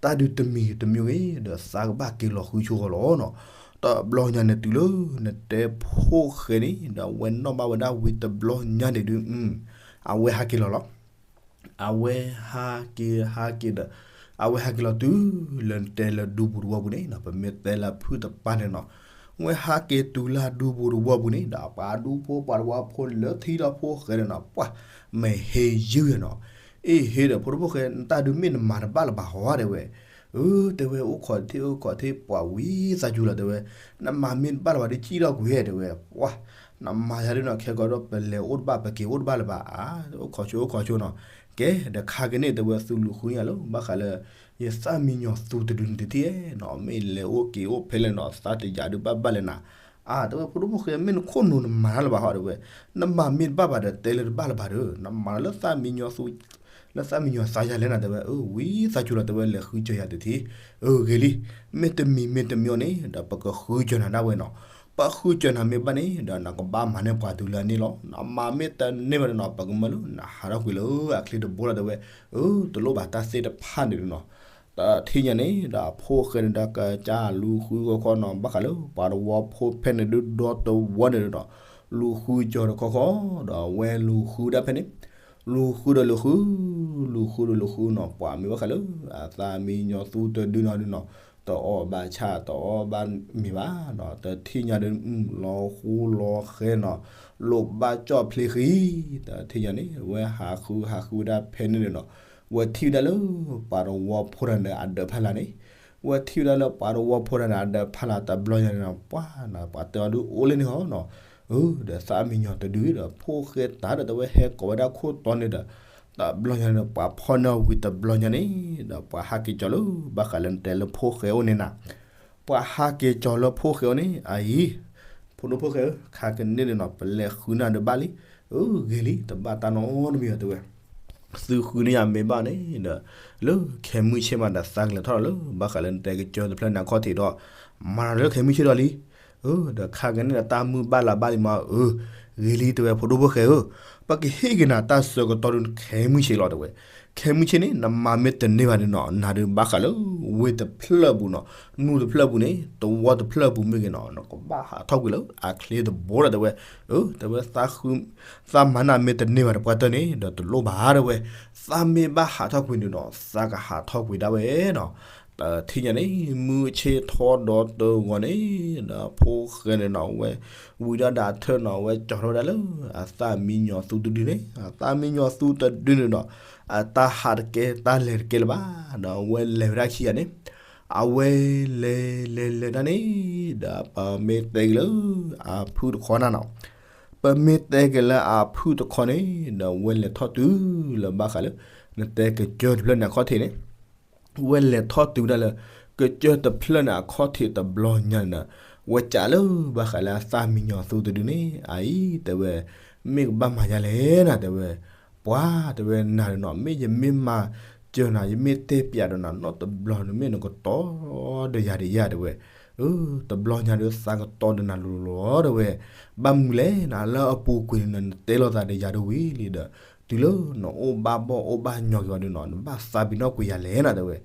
တၢ်ဒုးတမံၤတမံၤဂ့ၤ ဒီးသးကဘၣ်က့ၤလီၤဃုဆိဂီၤလီၤနီၤ, တဘျီညါန့ၣ်တုၤလၢ နတဲဖိၣ်ဃဲန့ၣ် ဒီးဝဲနီၣ်ဘၣ်ဝဲဒၣ်ဝံၤတဘျီညါန့ၣ်ဒုး အဝဲဟးက့ၤလီၤလီၤ. အဝဲဟးက့ၤဟးက့ၤဒီး အဝဲဟးက့ၤလီၤတုၤလၢနတဲလၢဒူပူၤတဝီပူၤန့ၣ်နီၤ, ပမ့ၢ်တဲလၢဖုၣ်တပၤန့ၣ်နီၤ, ဝဲဟးက့ၤတုၤလၢဒူပူၤတဝီပူၤန့ၣ်ဒီး ပှၤဒူဖိပှၤတဝီဖိလၢထံၣ်ဒီးဖိၣ်ဃဲန့ၣ်နီၤ ပှၤ မ့ၢ်ဟ့ယုၢ်နီၤ, အ့ၣ် ဟ့ဒီး ဖိဒိၣ်ဖိၣ်ဃဲ နတၢ်ဒုးမ့ၢ်နမၤတဘၣ်လၢၤဘၣ်ဟီ တဲဝဲ, အၢ တဲဝဲ အိၣ်ခိးထံၣ်အိၣ်ခိးထံၣ် ပှၤဝံသးစူၤလီၤ တဲဝဲ, နမၤမ့ၢ်တဘၣ်လၢၤဘၣ်ဒုး ကံၣ်ထီၣ်ကွံာ် တဲဝဲ, ပှၤ နမၤယၤဒုးနီၤ ခဲကီးဒီး ပလဲၤအိၣ်တဘၣ်ပက့ၤအိၣ်တဘၣ်လၢၤဘၣ်ဧါ, အိၣ်ခိးဆိအိၣ်ခိးဆိနီၤ, ကဲ ဒီးခါကန့ၣ် တဲဝဲ သုလူၤဃုန့ၢ်ယၤလၢ ဘၣ်ဃးလၢ ယသၣ်မံညီၤသူတဒုန့ၣ်တထံၣ်နီၤ, မ့ၢ်လဲၤအိၣ်က့ၤအိၣ်ဖဲလဲၣ်နီၤ သးတယာ်ဒုးဘၣ်ဘၣ်လဲၣ်နၤ, အါ တဲဝဲ ဖိဒိၣ်ဖိၣ်ဃဲ မ့ၢ်နခိၣ်နူာ်နမၤတၢ်လၢၤဘၣ်ဟီ တဲဝဲ, နမၤမ့ၢ်တဘၣ်ဘၣ်ဒီး တဲလၢတဘၣ်လၢၤဘၣ်ဒီး နမၤလၢသၣ်မံညီၤသူ လၢသၣ်မံညီၤသးယၤလဲၣ်နၤ တဲဝဲ, အၢ ဝံသးစူၤလီၤ တဲဝဲ လဲၤဃုစၢၤယၤတထံၣ်, အၢ ဂ့ၤလံ, မ့တမံၤမ့တမံၤန့ၣ် ဒီးပကဃုစၢၤနၤဒၣ်ဝဲနီၤ, ပဃုစၢၤနၤမ့ၢ်ဘၣ်န့ၣ် ဒီးနကဘၣ်မၤန့ၢ်ပှၤတုၤလၢအန့ၣ်လီၤ, နမၤမ့ၢ်တန့ၢ်ဘၣ်ဒီးနီၤ ပကမၢလၢနဟးထီၣ်ကွံာ်လၢအချ့တဘိလီၤ တဲဝဲ, အၢ တလိၣ်ဘၣ်တၢ်သ့ၣ်တဖၣ်န့ၣ်နီၤ, တထံၣ်ညါန့ၣ် ဒီးအဖိၣ်ဃဲန့ၣ်ဒီးကစၢ်လူၤဃုဂီၤခီနီၤ ဘၣ်ဃးလၢ ပှၤတဝီဖိဖဲန့ၣ်ဒုးဒီတဝီန့ၣ်ဒီး လူၤဃုစၢၤတခီခီ ဒီးအဝဲလူၤဃုဒၣ်ဖဲန့ၣ်, လူၤဃုဒီးလူၤဃု, လူၤဃုဒီးလူၤဃုနီၤ ပှၤမ့ၢ်ဘၣ်ဃးလၢ အသၣ်မံညီၤသူတဒုနီၤဒုးနီၤ, တအီၣ်ဘၣ်ဆၣ်တအီၣ်ဘၣ်မ့ၤဘၣ်နီၤ, တထံၣ်ညါဒုး လီၤဃူလီၤဃဲနီၤ, လိၣ်ဘၣ်ကၠီၣ်ဖျ့ဃံ, တထံၣ်ညါန့ၣ် ဝဲဟးဃုဟးဃုဝဲဒၣ်ဖဲန့ၣ်ဒုးနီၤ, ဝဲထံၣ်ဝဲဒၣ်လၢ ပှၤတဝီဖိတဂၤန့ၣ် အဒၢးဖးလၢ်န့ၣ်, ဝဲထံၣ်ဝဲဒၣ်လၢပှၤတဝီဖိတဂၤန့ၣ် အဒၢးဖးလၢ်တဘျီညါန့ၣ်နီၤ ပှၤနီၤ ပှၤတဲအီၤဒုးအိၣ်လၢန့ၣ်ဟီနီၤ, အၢ ဒီးသၣ်မံညီၤတဒုဒီး ဖိၣ်ဃဲတၢ်ဒီးတဲဝဲဟဲကိးဝဲဒၣ်ခိၣ်တီန့ၣ်ဒီး တဘျီညါန့ၣ် ပှၤဖီၣ်န့ၢ်ဝံၤတဘျီညါန့ၣ် ဒီးပှၤဟးက့ၤကၠီၤလၢ ဘၣ်ဃးလၢနတဲလၢဖိၣ်ဃဲအိၣ်န့ၣ်နၤ, ပှၤဟးက့ၤကၠီၤလၢဖိၣ်ဃဲအိၣ်န့ၣ် အအံၤ, ဖိဒိၣ်ဖိၣ်ဃဲဧၢ, ခါကန့ၣ်န့ၣ်နီၤ ပလဲၤဃုနၤဒုးဘၣ်လံ, အၢ ဂ့ၤလံ တဘၣ်တၢ်နီတမံၤဘၣ်တဲဝဲ သုဃုန့ၢ်ယၤမ့ၢ်ဘၣ်န့ၣ်ဒီး လၢခဲမုၢ်ဆ့ၣ်မးဒီးသးကလဲၤထီၣ်လီၤလၢ ဘၣ်ဃးလၢနတဲကစၢၢ်တဖျၢၣ်န့ၣ်အခီၣ်ထံးဒီး မၤလၢခဲမုၢ်ဆ့ၣ်ဒီးလံ, အၢ ဒီးခါကန့ၣ်ဒီးတၢ်မုၢ်ဘၣ်လါဘၣ်လံမး အၢ ဂ့ၤလံတဲဝဲ ဖိဒိၣ်ဖိၣ်ဃဲဧၢ, ပကဟ့ၣ်က့ၤနၤတၢ်ဆၢကတီၢ်ဒုးခဲမုၢ်ဆ့ၣ်လီၤတဲဝဲ, ခဲမုၢ်ဆ့ၣ်န့ၣ် နမၤမ့ၢ်တန့ၢ်ဘၣ်န့ၣ်နီၤ နၤဒုးဘၣ်ဃးလၢ ဝ့ၢ်တဖျၢၣ်ပူၤနီၤ, နူၢ်တဖျၢၣ်ပူၤန့ၣ် တဝီတဖျၢၣ်ပူၤမ့ၢ်ဂ့ၤနီၤ နကဘၣ်ဟးထီၣ်ကွံာ်လၢအချ့တဘိလီၤတဲဝဲ, အၢ တဲဝဲ သးမၤနၤမ့ၢ်တန့ၢ်ဘၣ်တပှၢ်တၢၢ်န့ၣ် ဒီးတလိၣ်ဘၣ်တဲဝဲ, သးမ့ၢ်ဘၣ်ဟးထီၣ်ကွံာ်န့ၣ်ဒီး သးကဟးထီၣ်ကွံာ်ဒၣ်ဝဲနီၤ, တထံၣ်ညါန့ၣ် မုၢ်ဆ့ၣ်ထီဒီးတဂီၤန့ၣ် ဒီးဖိၣ်ဃဲန့ၣ်နီၤ ဝဲ ဝံၤဒီးဒၣ်ထၢၣ်နီၤ ဝဲကၠီၤထီၣ်ဝဲဒၣ်လၢ အသၣ်မံညီၤသူတဒုန့ၣ် အသၣ်မံညီၤသူတဒုန့ၣ်ဒီး အတၢ်ဟးတကဲ တၢ်လဲၤတကဲလၢၤဘၣ်, ဒီးအဝဲလဲၤဝဲဒၣ်ခံဂၤန့ၣ် အဝဲလဲၤလဲၤလဲၤတၢ်န့ၣ် ဒီးပမ့ၢ်တဲက့ၤလၢ အဖုၣ်တခီနၤနီၤ, ပမ့ၢ်တဲက့ၤလၢအဖုၣ်တခီန့ၣ် ဒီးဝဲလဲၤထီၣ်တုၤလၢဘၣ်ဃးလၢ နတဲကစၢၢ်တဖျၢၣ်န့ၣ်အခီၣ်ထံးန့ၣ် ဝဲလဲၤထီၣ်တုၤဝဲဒၣ်လၢ ကစၢၢ်တဖျၢၣ်န့ၣ်အခီၣ်ထံးတဘျီညါန့ၣ်ဒီး ဝဲကးလၢဘၣ်ဃးလၢအသၣ်မံညီၤသူတဒုန့ၣ် အအံၤတဲဝဲ မ့ၢ်ကဘၣ်မၤယၤလဲၣ်နၤတဲဝဲ, ပှၤတဲဝဲနၤဒီးနီၤ မ့ၢ်ယမ့ၢ်မၤစၢၤနၤ ယမ့ၢ်တဲပျးဒီးနၤနီတဘျီန့ၣ် မ့ၢ်နကတီၤဒီးယၤဒီးယၤတဲဝဲ, အၢ တဘျီညါဒီးသးကတီၤဒီးနၤလိၤလိၤဒီးဝဲ, ဘၣ်မနုၤလဲၣ်နၤ လၢအပူၤကွံာ်န့ၣ် နတဲလိာ်သးဒီးယၤဒိၣ်ဝံၤလံဒီး တုၤလၢနအိၣ်ဘၣ်ဘီၣ်အိၣ်ဘၣ်ညီက့ၤဝဲဒုးနီၤ နဘၣ်သးပ့ၤနီၣ်ကွံာ်ယၤလဲၣ်နီၤ တဲဝဲ,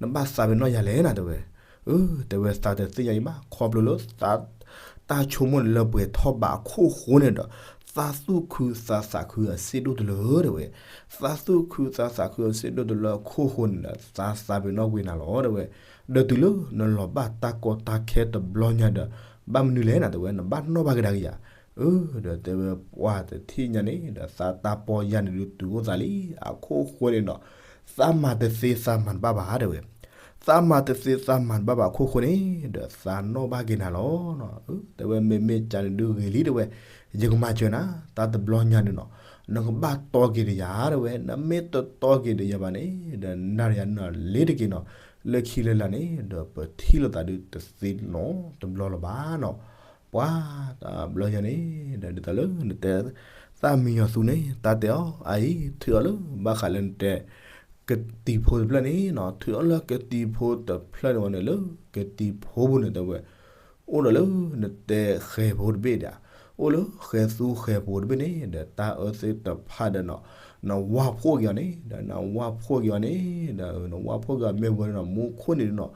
နဘၣ်သးပ့ၤနီၣ်ယၤလဲၣ်နီၤ တဲဝဲ. အၢ တဲဝဲ သးတသ့ၣ်ညါအံၤဘၣ် ခီဖျိလၢ တၢ်ဆိကမိၣ်န့ၣ်လၢပှဲၤထီၣ်ဘးအခိၣ်ဃိန့ၣ်ဒီး သးသူၣ်ခုသးသးခုအစ့ဒိၣ်တလၢ တဲဝဲ, သးသူၣ်ခုသးသးခုအစ့ဒိၣ်တလၢအခိၣ်ဃိန့ၣ်ဒီး သးသးပ့ၤနီၣ်ကွံာ်နၤလီၤ တဲဝဲ. ဒီးတုၤလၢနလီၤဘၣ်တၢ်ကီတၢ်ခဲတဘျီညါဒီး ဘၣ်မနုၤလဲၣ်နီၤ တဲဝဲ, နဘၣ်နီၣ်ဘၣ်ကဒါက့ၤယၤ. အၢ ဒီးတဲဝဲ ပှၤတထံၣ်ညါန့ၣ်ဒီး သးတၢ်ပီၢ်ယၢ်န့ၣ်ဒုးတုၤအိၣ်သးလံ အခိၣ်ဃိန့ၣ်ဒီး သးမၤတသ့သးမၤတဘၣ်ဘၣ် တဲဝဲ. သးမၤတသ့သးမၤတဘၣ်ဘၣ်အခိၣ်ဃိန့ၣ်ဒီး သးနီၣ်ဘၣ်က့ၤနၤလီၤ. တဲဝဲ မ့မ့ၢ်ကန့ၣ်ဒုးဂ့ၤလံ တဲဝဲ, ယကမၤစၢၤနၤ တၢ်တဘျီညါန့ၣ်နီၤ နကဘၣ်တီက့ၤဒီးယၤ တဲဝဲ, နမ့ၢ်တတီက့ၤဒီးယၤဘၣ်န့ၣ်ဒီး နၤဒီးယၤန့ၣ်လ့ၤတက့ၤနီၤ လၢခံလၢလာ်န့ၣ်ဒီး ပထံၣ်လိာ်သးဒုးတသ့နီတဘျီလၢၤဘၣ်နီၤ. ပှၤတဘျီညါန့ၣ်ဒီး ဒ်သိးလၢနတဲ သၣ်မံညီၤသူန့ၣ် တၢ်တဲအီၤ အအံၤ ထုးအီၤလၢ ဘၣ်ဃးလၢနတဲ ကတံၤဖိတဖျၢၣ်န့ၣ်နီၤ ထုးအီၤလၢကတံၤဖိတဖျၢၣ်န့ၣ်ဝဲန့ၣ်လၢ ကတံၤဖိပူၤန့ၣ် တဲဝဲ အိၣ်ဒီးလၢနတဲဃဲၤဖိတဘ့ၣ်ဒီး အိၣ်လၢဃဲၤသူဃဲၤဖိတဘ့ၣ်န့ၣ်ဒီး တၢ်အၢသ့ၣ်တဖၣ်ဒီးနီၤ နဝၢ်ဖှိၣ်က့ၤအီၤန့ၣ်ဒီး နဝၢ်ဖှိၣ်က့ၤအီၤန့ၣ်ဒီး နဝၢ်ဖှိၣ်က့ၤအီၤမ့ၢ်ဝဲန့ၣ်နီၤ မူခိၣ်န့ၣ်ဒီးနီၤ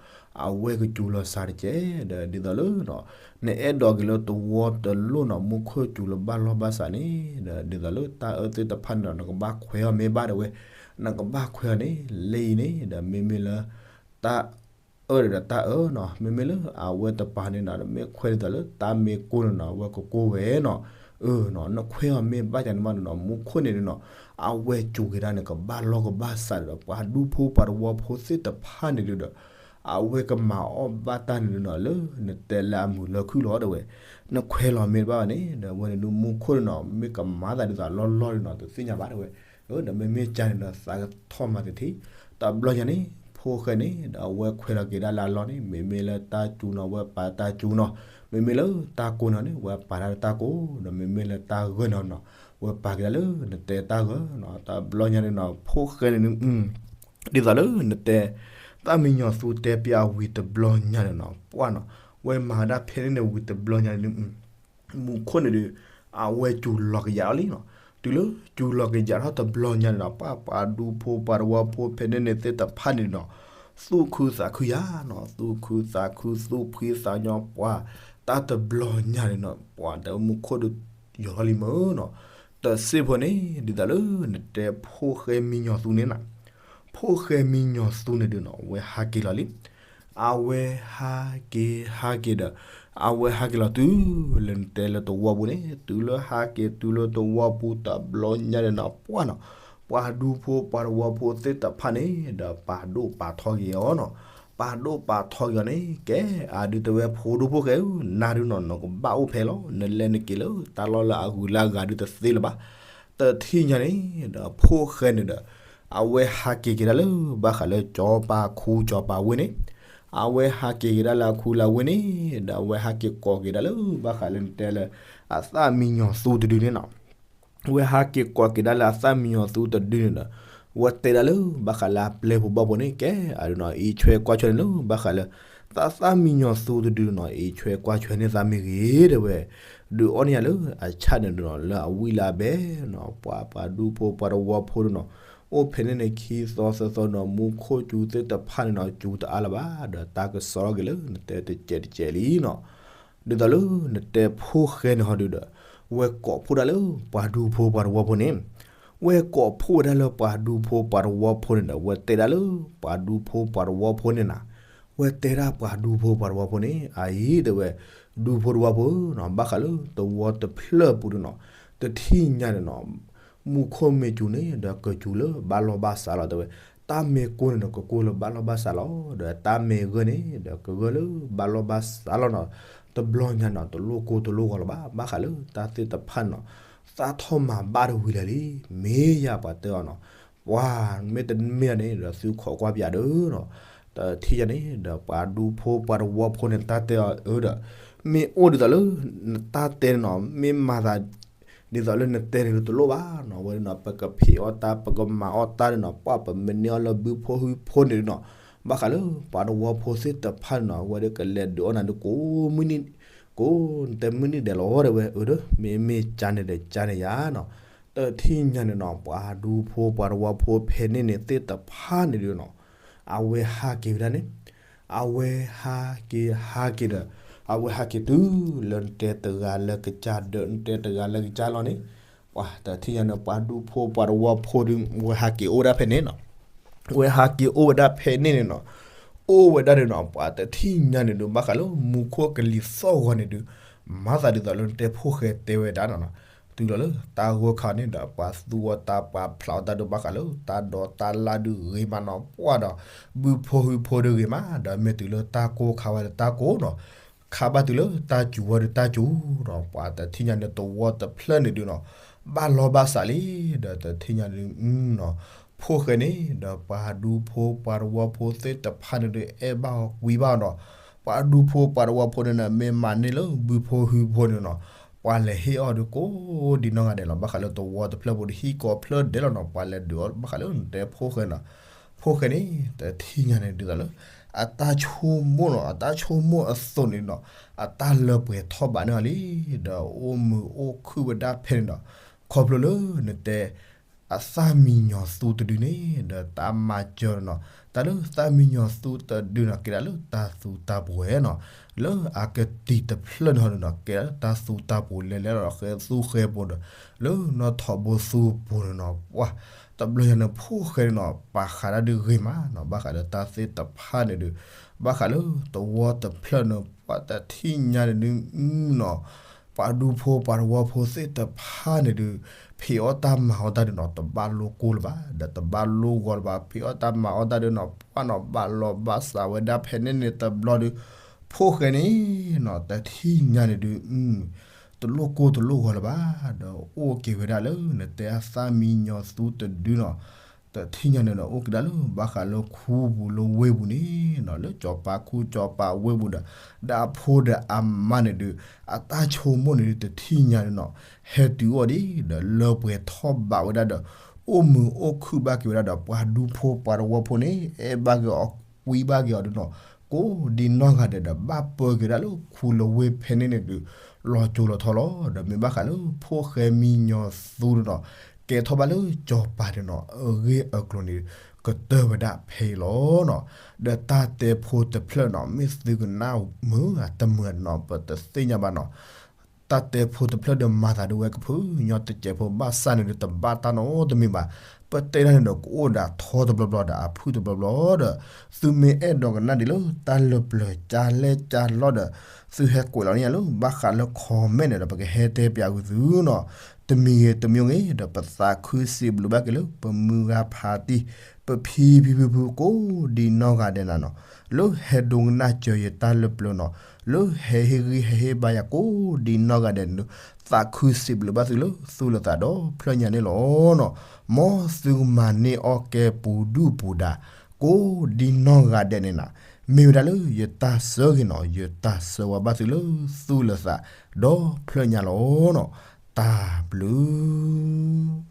အဝဲကစူၤလီၤစှၤတက့ၢ်ဒီး ဒ်သိးလၢ နအဲၣ်ဒိးက့ၤလၢတဝီတလိၣ်နီၤ မူခိၣ်စူၤလၢဘၣ်လီၢ်ဘၣ်စးန့ၣ်ဒီး ဒ်သိးလၢတၢ်အၢသ့ၣ်တဖၣ်န့ၣ်ဒီး နကဘၣ်ခွဲးအီၤမ့ၢ်ဘၣ် တဲဝဲ, နကဘၣ်ခွဲးအီၤန့ၣ် လၢအံၤန့ၣ်ဒီး မ့မ့ၢ်လၢ တၢ်အၢဒီးတၢ်အၢနီၤ မ့မ့ၢ်လၢအဝဲတပၤန့ၣ်နီၤ မ့ၢ်ခွဲးဒ်သိးလၢတၢ်မ့ၢ်ကိၢ်န့ၣ်နီၤ အဝဲကကိၢ်ဝဲနီၤ. အၢနီၤ နခွဲးအီၤမ့ၢ်ဘၣ်ကန့ၣ်မးနီၤ မူခိၣ်န့ၣ်ဒီးနီၤ အဝဲစူၤက့ၤဒၣ်န့ၣ် ကဘၣ်လီၢ်ကဘၣ်စးဒီး ပှၤဒူဖိပှၤတဝီဖိသ့ၣ်တဖၣ်န့ၣ်ဒီး အဝဲကမၤအီၣ်ဘၣ်တၢ်န့ၣ်ဒီးနီၤ လၢနတဲလၢအမုာ်လၢခုၣ်လီၤ တဲဝဲ. နခွဲးလီၤမ့ၢ်တဘၣ်ဘၣ်န့ၣ်ဒီး အဝဲန့ၣ်ဒုးမူခိၣ်န့ၣ်နီၤ မ့ၢ်ကမၤသးဒ်သိးလီၢ်လီၢ်န့ၣ်နီၤ တသ့ၣ်ညါဘၣ် တဲဝဲ. ဒီးမ့မ့ၢ်ကန့ၣ်ဒီး သးကထီၣ်မၤတထံၣ် တဘျီညါန့ၣ် ဖိၣ်ဃဲန့ၣ်ဒီး အဝဲခွဲးလီၤက့ၤဒၣ်လၢအလီၢ်န့ၣ် မ့မ့ၢ်လၢတၢ်စူၤနီၤ အဝဲပာ်တၢ်စူၤနီၤ မ့မ့ၢ်လၢတၢ်ကိၢ်နီၤန့ၣ် အဝဲပာ်တၢ်လၢတၢ်ကိၢ်ဒီး မ့မ့ၢ်လၢတၢ်ဂၢၢ်နီၤနီၤ အဝဲပာ်က့ၤဒၣ်လၢနတဲတၢ်ဂၢၢ်နီၤ တဘျီညါန့ၣ်နီၤ ဖိၣ်ဃဲန့ၣ် ဒ်သိးလၢနတဲ သၣ်မံညီၤသူတဲပၠးဝံၤတဘျီညါန့ၣ်နီၤ ပှၢ်နီၤ ဝဲမၤဒၣ်ဖဲန့ၣ်န့ၣ်ဝံၤတဘျီညါန့ၣ် မူခိၣ်န့ၣ်ဒီး အဝဲစူၤလီၤကယးထီၣ်လံနီၤ တုၤလၢစူၤလီၤကယးထီၣ်တဘျီညါန့ၣ်နီၤ ပှၤပှၤဒူဖိပှၤတဝီဖိဖဲန့ၣ်န့ၣ်သ့ၣ်တဖၣ်န့ၣ်နီၤ သူၣ်ခုသးခုယၤနီၤ သူၣ်ခုသးခုသူၣ်ဖှံသးညီ ပှၤ တၢ်တဘျီညါန့ၣ်နီၤ ပှၤတဲမူခိၣ်ဒီး ယီၤထီၣ်လံမ့ၢ်နီၤ တစ့ၢ်ဖိန့ၣ် ဒ်သိးလၢနတဲဖိၣ်ဃဲမံညီၤသူန့ၣ်နီၤ ဖိၣ်ဃဲမံညီၤသူန့ၣ်ဒီးနီၤ အဝဲဟးက့ၤလီၤလံ အဝဲဟးက့ၤဟးက့ၤဒီး အဝဲဟးက့ၤလီၤတုၤလၢနတဲလၢတဝီပူၤန့ၣ် တုၤလၢဟးက့ၤတုၤလၢတဝီပူၤတဘျီညါန့ၣ်နီၤ ပှၢ်နီၤ ပှၤဒူဖိပှၤတဝီဖိသ့ၣ်တဖၣ်န့ၣ်ဒီး ပာ်ဒိၣ်ပာ်ထီက့ၤအီၤနီၤ ပာ်ဒိၣ်ပာ်ထီက့ၤအီၤန့ၣ် ကဲ အဒုးတဲဝဲဖိဒူဖိၣ်ဃဲဧၢ နၤဒုးနီၤ နကဘၣ်အိၣ်ဖဲလီၤ နလဲၤနက့ၤလၢတၢ်လီၢ်လၢအဂုၤလၢအဂၤဒုးတသ့လၢၤဘၣ် တထံၣ်ညါန့ၣ်ဒီး ဖိၣ်ဃဲန့ၣ်ဒီး အဝဲဟးက့ၤက့ၤဒၣ်လၢ ဘၣ်ဃးလၢစီၤပၤခူစီၤပၤဝ့ၢ်န့ၣ် အဝဲဟးက့ၤက့ၤဒၣ်လၢအခူလၢဝ့ၢ်န့ၣ်ဒီး အဝဲဟးက့ၤကိးက့ၤဒၣ်လၢ ဘၣ်ဃးလၢနတဲလၢ အသၣ်မံညီၤသူတဒုန့ၣ်နီၤ ဝဲဟးက့ၤကိးက့ၤဒၣ်လၢအသၣ်မံညီၤသူတဒုန့ၣ်ဒီး ဝဲတဲဒၣ်လၢ ဘၣ်ဃးလၢအပျဲၢ်ဖိဘီၣ်ဖိန့ၣ် ကဲ အဒုးနီၤ အံးဆွဲကွၢ်ဆွဲန့ၣ်လၢ ဘၣ်ဃးလၢ သၣ်သၣ်မံညီၤသူတဒုန့ၣ်နီၤ အံးဆွဲကွၢ်ဆွဲန့ၢ်သးမ့ၢ်ဂ့ၤ တဲဝဲ ဒုးအီၣ်န့ၢ်ယၤလၢအဆၣ်န့ၣ်ဒုးနီၤ လၢအဝံၣ်လၢအဘဲနီၤ ပှၤပှၤဒူဖိပှၤတဝီဖိဒုးနီၤ အိၣ်ဖဲန့ၣ်န့ၣ် ခံသီသၢသီနီၤ မူခိၣ်စူၤသ့ၣ်တဖၣ်န့ၣ်နီၤ စူၤတအါလၢၤဘၣ် ဒီးတၢ်ကစီၣ်ထီၣ်က့ၤလၢနတဲတစဲးတစဲးလံနီၤ ဒ်သိးလၢနတဲဖိၣ်ဃဲန့ၣ်ဟီဒုးဒီး ဝဲကိးဖှိၣ်ဒၣ်လၢပှၤဒူဖိပှၤတဝီဖိန့ၣ် ဝဲကိးဖှိၣ်ဝဲဒၣ်လၢပှၤဒူဖိပှၤတဝီဖိန့ၣ်ဒီး ဝဲတဲဒၣ်လၢပှၤဒူဖိပှၤတဝီဖိန့ၣ်နီၤ ဝဲတဲဒၣ်ပှၤဒူဖိပှၤတဝီဖိန့ၣ် အအံၤတဲဝဲ ဒူဖိတဝီဖိနီၤ ဘၣ်ဃးလၢတဝီတဖျၢၣ်ပူၤဒုးနီၤ တထံၣ်ညါန့ၣ်နီၤ မူခိၣ်မ့ၢ်စူၤန့ၣ်ဒီးကစူၤလၢဘၣ်လီၢ်ဘၣ်စးလီၤ တဲဝဲ တၢ်မ့ၢ်ကိၢ်န့ၣ်ဒီး ကကိၢ်လၢဘၣ်လီၢ်ဘၣ်စးလီၤ ဒီးတၢ်မ့ၢ်ဂၢၢ်န့ၣ်ဒီး ကဂၢၢ်လၢဘၣ်လီၢ်ဘၣ်စးလီၤနီၤ တဘျီညါနီၤ တလိၣ်ကိၢ်တလိၣ်ဂီၤလၢၤဘၣ် ဘၣ်ဃးလၢတၢ်သ့ၣ်တဖၣ်န့ၣ်နီၤ သးထီၣ်မၤဘၣ်တဝံၤလၢာ်လံ မ့ၢ်ယၤပှၤတဲအီၤနီၤ ပှၤမ့ၢ်တမ့ၢ်န့ၣ်ဒီး သုခိးကွၢ်ပၠးဒီးနီၤ တထံၣ်ညါန့ၣ်ဒီး ပှၤဒူဖိပှၤတဝီဖိန့ၣ် တၢ်တဲအီၤအၢဒီး မ့ၢ်အိၣ်ဒ်သိးလၢ နတၢ်တဲန့ၣ်နီၤ မ့ၢ်မၤသး ဒ်သိးလၢနတဲန့ၣ်တလိၣ်ဘၣ်နီၤ ဝဲဒၣ်နီၤ ပကဖံးအီၣ်တၢ် ပကမၤအီၣ်တၢ်န့ၣ်နီၤ ပှၢ်ပမ့ၢ်န့ၢ်အီၣ်လၢဘုဖိဟုဖိန့ၣ်နီၤ ဘၣ်ဃးလၢပှၤတဝီဖိသ့ၣ်တဖၣ်န့ၣ်နီၤ ဝဲဒၣ်ကလဲၤဒုးအီၣ်နၤဒုးကိးမုၢ်နံၤ ကိးနတဲမုၢ်နံၤဒဲးလီၤ တဲဝဲ အၢဒီး မ့မ့ၢ်ကန့ၣ်ဒီးကန့ၣ်ယါနီၤ တ တထံၣ်ညါန့ၣ်နီၤ ပှၤဒူဖိပှၤတဝီဖိဖဲန့ၣ်န့ၣ်သ့ၣ်တဖၣ်န့ၣ်ဒုးနီၤ, အဝဲဟးက့ၤဝဲဒၣ်န့ၣ်, အဝဲဟးက့ၤဟးက့ၤဒီး အဝဲဟးက့ၤတုၤလၢနတဲတဂၤလၢကစၢ်ဒီး နတဲတဂၤလၢကစၢ်လီၤန့ၣ်, ပှၤတထံၣ်ညါန့ၣ် ပှၤဒူဖိပှၤတဝီဖိဒုး ဝဲဟးက့ၤအိၣ်ဝဲဒၣ်ဖဲန့ၣ်နီၤ, ဝဲဟးက့ၤအိၣ်ဝဲဒၣ်ဖဲန့ၣ်န့ၣ်နီၤ, အိၣ်ဝဲဒၣ်န့ၣ်နီၤ ပှၤတထံၣ်ညါန့ၣ်ဒုး ဘၣ်ဃးလၢမူခိၣ်ကလံၤသီၣ်ဂီၤန့ၣ်ဒုး မၤသးဒ်သိးလၢနတဲဖိၣ်ဃဲတဲဝဲဒၣ်နီၤနီၤ, တုၤလီၤလၢတၢ်ဂီၤခါန့ၣ်ဒီး ပှၤသူအီၤတၢ်ပှၤဖျးအီၤတၢ်ဒုး ဘၣ်ဃးလၢတၢ်ဒိးတၢ်လၣ်ဒုးဂ့ၤမးနီၤ ပှၢ်ဒီး ဘုဖိဟုဖိဒုးဂ့ၤမး ဒီးမ့ၢ်တုၤလၢတၢ်ကိၢ်ခးဝဲဒီးတၢ်ကိၢ်နီၤ, ခးဘၣ်တုၤလၢတၢ်စူၤဝဲဒီးတၢ်စူၤနီၤ, ပှၤတထံၣ်ညါန့ၣ် တဝီတဖျၢၣ်န့ၣ်ဒုးနီၤ, ဘၣ်လီၤဘၣ်စးလံ, ဒီးတထံၣ်ညါန့ၣ်နီၤ, ဖိၣ်ဃဲန့ၣ် ဒီးပှၤဒူဖိပှၤတဝီဖိသ့ၣ်တဖၣ်န့ၣ်ဒုး အဲၣ်ဘၣ်အီၤကွံဘၣ်အီၤနီၤ, ပှၤဒူဖိပှၤတဝီဖိန့ၣ်နီၤ မ့ၢ်မၤန့ၢ်လၢဘုဖိဟုဖိန့ၣ်နီၤ, ပှၤလဲၤဟ့ၣ်အီၤဒုးကိးဒ်နီၢ်ဂၤဒဲးလီၤ, ဘၣ်ဃးလၢတဝီတဖျၢၣ်ပူၤဒီး ဟံၣ်ကိးဖျၢၣ်ဒဲးလီၤနီၤ, ပှၤလဲၤဒုးအီၤ ဘၣ်ဃးလၢနတဲဖိၣ်ဃဲနီၤ, ဖိၣ်ဃဲန့ၣ် တထံၣ်ညါန့ၣ်ဒ်သိးလၢ အတၢ်ဆိကမိၣ်နီၤ, အတၢ်ဆိကမိၣ်အသိးန့ၣ်နီၤ, အတၢ်လၢပှဲၤထီၣ်ဘးန့ၢ်အီၤလံ, ဒီးအိၣ်မုာ်အိၣ်ခုၣ်ဝဲဒၣ်ဖဲန့ၣ်နီၤ, ခီဖျိလၢနတဲ အသၣ်မံညီၤသူတဒုန့ၣ် ဒီးတၢ်မၤစၢၤနီၤ, တၢ်လၢသၣ်မံညီၤသူတဒုနီၤ ကဲဒၣ်လၢတၢ်သူတၢ်ပှဲၤနီၤ, လၢအကတံၤတဖျၢၣ်န့ၣ်ဟီဒုးနီၤ ကဲဒၣ်လၢတၢ်သူတၢ်ပှဲၤလဲၤလဲၤဒီး ဃဲသူဃဲပှဲၤဒီး လၢနီၢ်ထိးဘိသူပှဲၤန့ၣ်နီၤ, ပှၤတဘျီညါန့ၣ် ဖိၣ်ဃဲန့ၣ်နီၤ ပာ်ဃာ်တၢ်ဒုးဂ့ၤမးနီၤ, ဘၣ်ဃးဒီးတၢ်သ့ၣ်တဖၣ်န့ၣ်ဒုး ဘၣ်ဃးလၢတဝီတဖျၢၣ်န့ၣ် ပှၤတထံၣ်ညါန့ၣ်ဒုးနီၤ ပှၤဒူဖိပှၤတဝီဖိသ့ၣ်တဖၣ်န့ၣ်ဒုး ဖံးအီၣ်တၢ်မၤအီၣ်တၢ်ဒုးနီၤ တဘၣ်လိကိၢ်လၢၤဘၣ် ဒီးတဘၣ်လိဂီၤလၢၤဘၣ်, ဖံးအီၣ်တၢ်မၤအီၣ်တၢ်ဒုးနီၤ ပှၢ်နီၤ ဘၣ်လီၤဘၣ်စးဝဲဒၣ်ဖဲန့ၣ်န့ၣ်တဘျီဒုး ဖိၣ်ဃဲန့ၣ်နီၤ တထံၣ်ညါန့ၣ်ဒုး တလိၣ်ကိၢ်တလိၣ်ဂီၤလၢၤဘၣ်, ဒီးအိၣ်က့ၤဝဲဒၣ်လၢနတဲအသၣ်မံညီၤသူတဒုနီၤ တထံၣ်ညါန့ၣ်ဒီး အိၣ်က့ၤဒၣ်လၢဘၣ်ဃးလၢခူပူၤလၢဝ့ၢ်ပူၤန့ၣ်နီၤ လၢစီၤပၤခူစီၤပၤဝ့ၢ်ပူၤဒီး ဒီးအဖိဒီးအမါန့ၣ်ဒုး အတၢ်ဆိကမိၣ်န့ၣ်ဒုး တထံၣ်ညါန့ၣ်နီၤ ဟဲတုၤအီၤဒံး ဒီးလၢပှဲၤထီၣ်ဘးဝဲဒၣ်ဒီး အိၣ်မုာ်အိၣ်ခုၣ်ဘၣ်က့ၤဝဲဒၣ်ဒီး ပှၤဒူဖိပှၤတဝီဖိန့ၣ် အဲၣ်ဘၣ်က့ၤအီၤ ကွံဘၣ်က့ၤအီၤဒုးနီၤ ကိးဒ်နီၢ်ဂၤဒဲးဒီး ဘၣ်ပၢက့ၤဝဲဒၣ်လၢခူလၢဝ့ၢ်ဖဲန့ၣ်န့ၣ်ဒုး လီၤစိၤလီၤထီလီၤ. ဒီးမ့ၢ်ဘၣ်ဃးလၢဖိၣ်ဃဲမံညီၤသူန့ၣ်နီၤ ကဲထီၣ်ဘၣ်လၢစီၤပၤန့ၣ်နီၤ အဂ့ၢ်အကျိၤန့ၣ် ကတၢၢ်ဝဲဒၣ်ဖဲအံၤလီၤနီၤ. ဒီးတၢ်တဲဖိတဖျၢၣ်နီၤ မ့ၢ်သုကနၣ်မုာ်တမုာ်နီၤ ပတသ့ၣ်ညါဘၣ်နီၤ တၢ်တဲဖိတဖျၢၣ်ဒီးမၤသးဒ်ဝဲကဖုညီတစဲးဖိဘၣ်ဆၣ်န့ၣ်ဒီး တဘၣ်တၢ်နီတမံၤဘၣ်. ပတဲဒၣ်န့ၣ်ဒီး ကအိၣ်ဒၣ်ထီတဘျီဘျီဒီးအဖုၣ်တဘျီဘျီဒီး သုမ့ၢ်အဲၣ်ဒိးကနၣ်ဒံးလၢတၢ်လၢပျၢၤကၢလဲၢ်ကၢလီၢ်ဒီး သုဟဲကွဲးလီၤန့ၢ်ယၤလၢဘၣ်ဃးလၢ comment န့ၣ်ဒီး ပကဟဲတဲပၠးကွံာ်သုနီၤ. တမံၤဂ့ၤတမံၤဂ့ၤဒီး ပသးခုစံးဘျုးဘၣ်က့ၤလၢ ပမုၢ်ဂၤဖးတံၢ် ပဖံဖံဖုဖုကိးဒ်နီၢ်ဂၤဒဲးနၤနီၤ လၢဟဲဒိကနၣ်စၢၤယတၢ်လၢပျၢၤနီၤ လၢဟဲဟ့ၣ်ဂံၢ်ဟဲဟ့ၣ်ဘါယၤကိးဒ်နီၢ်ဂၤဒဲးန့ၣ် သးခုစံးဘျုးဘၣ်သုလၢသူၣ်လၢသးဒီဖျၢၣ်ညါန့ၣ်လီၤနီၤ. မ်သုကမၤန့ၢ်အီၣ်ကဲပူၤဒုၣ်ပူၤဒါ ကိးဒ်နီၢ်ဂၤဒဲးန့ၣ်နၤ မ့ၢ်ဝဲဒၣ်လၢယတၢ်ဆၢဂ့ၤနီၤ ယတၢ်ဆၢဝါဘၣ်သုလၢသူၣ်လၢသးဒီဖျၢၣ်ညါလီၤနီၤ. တၢ်ဘျုး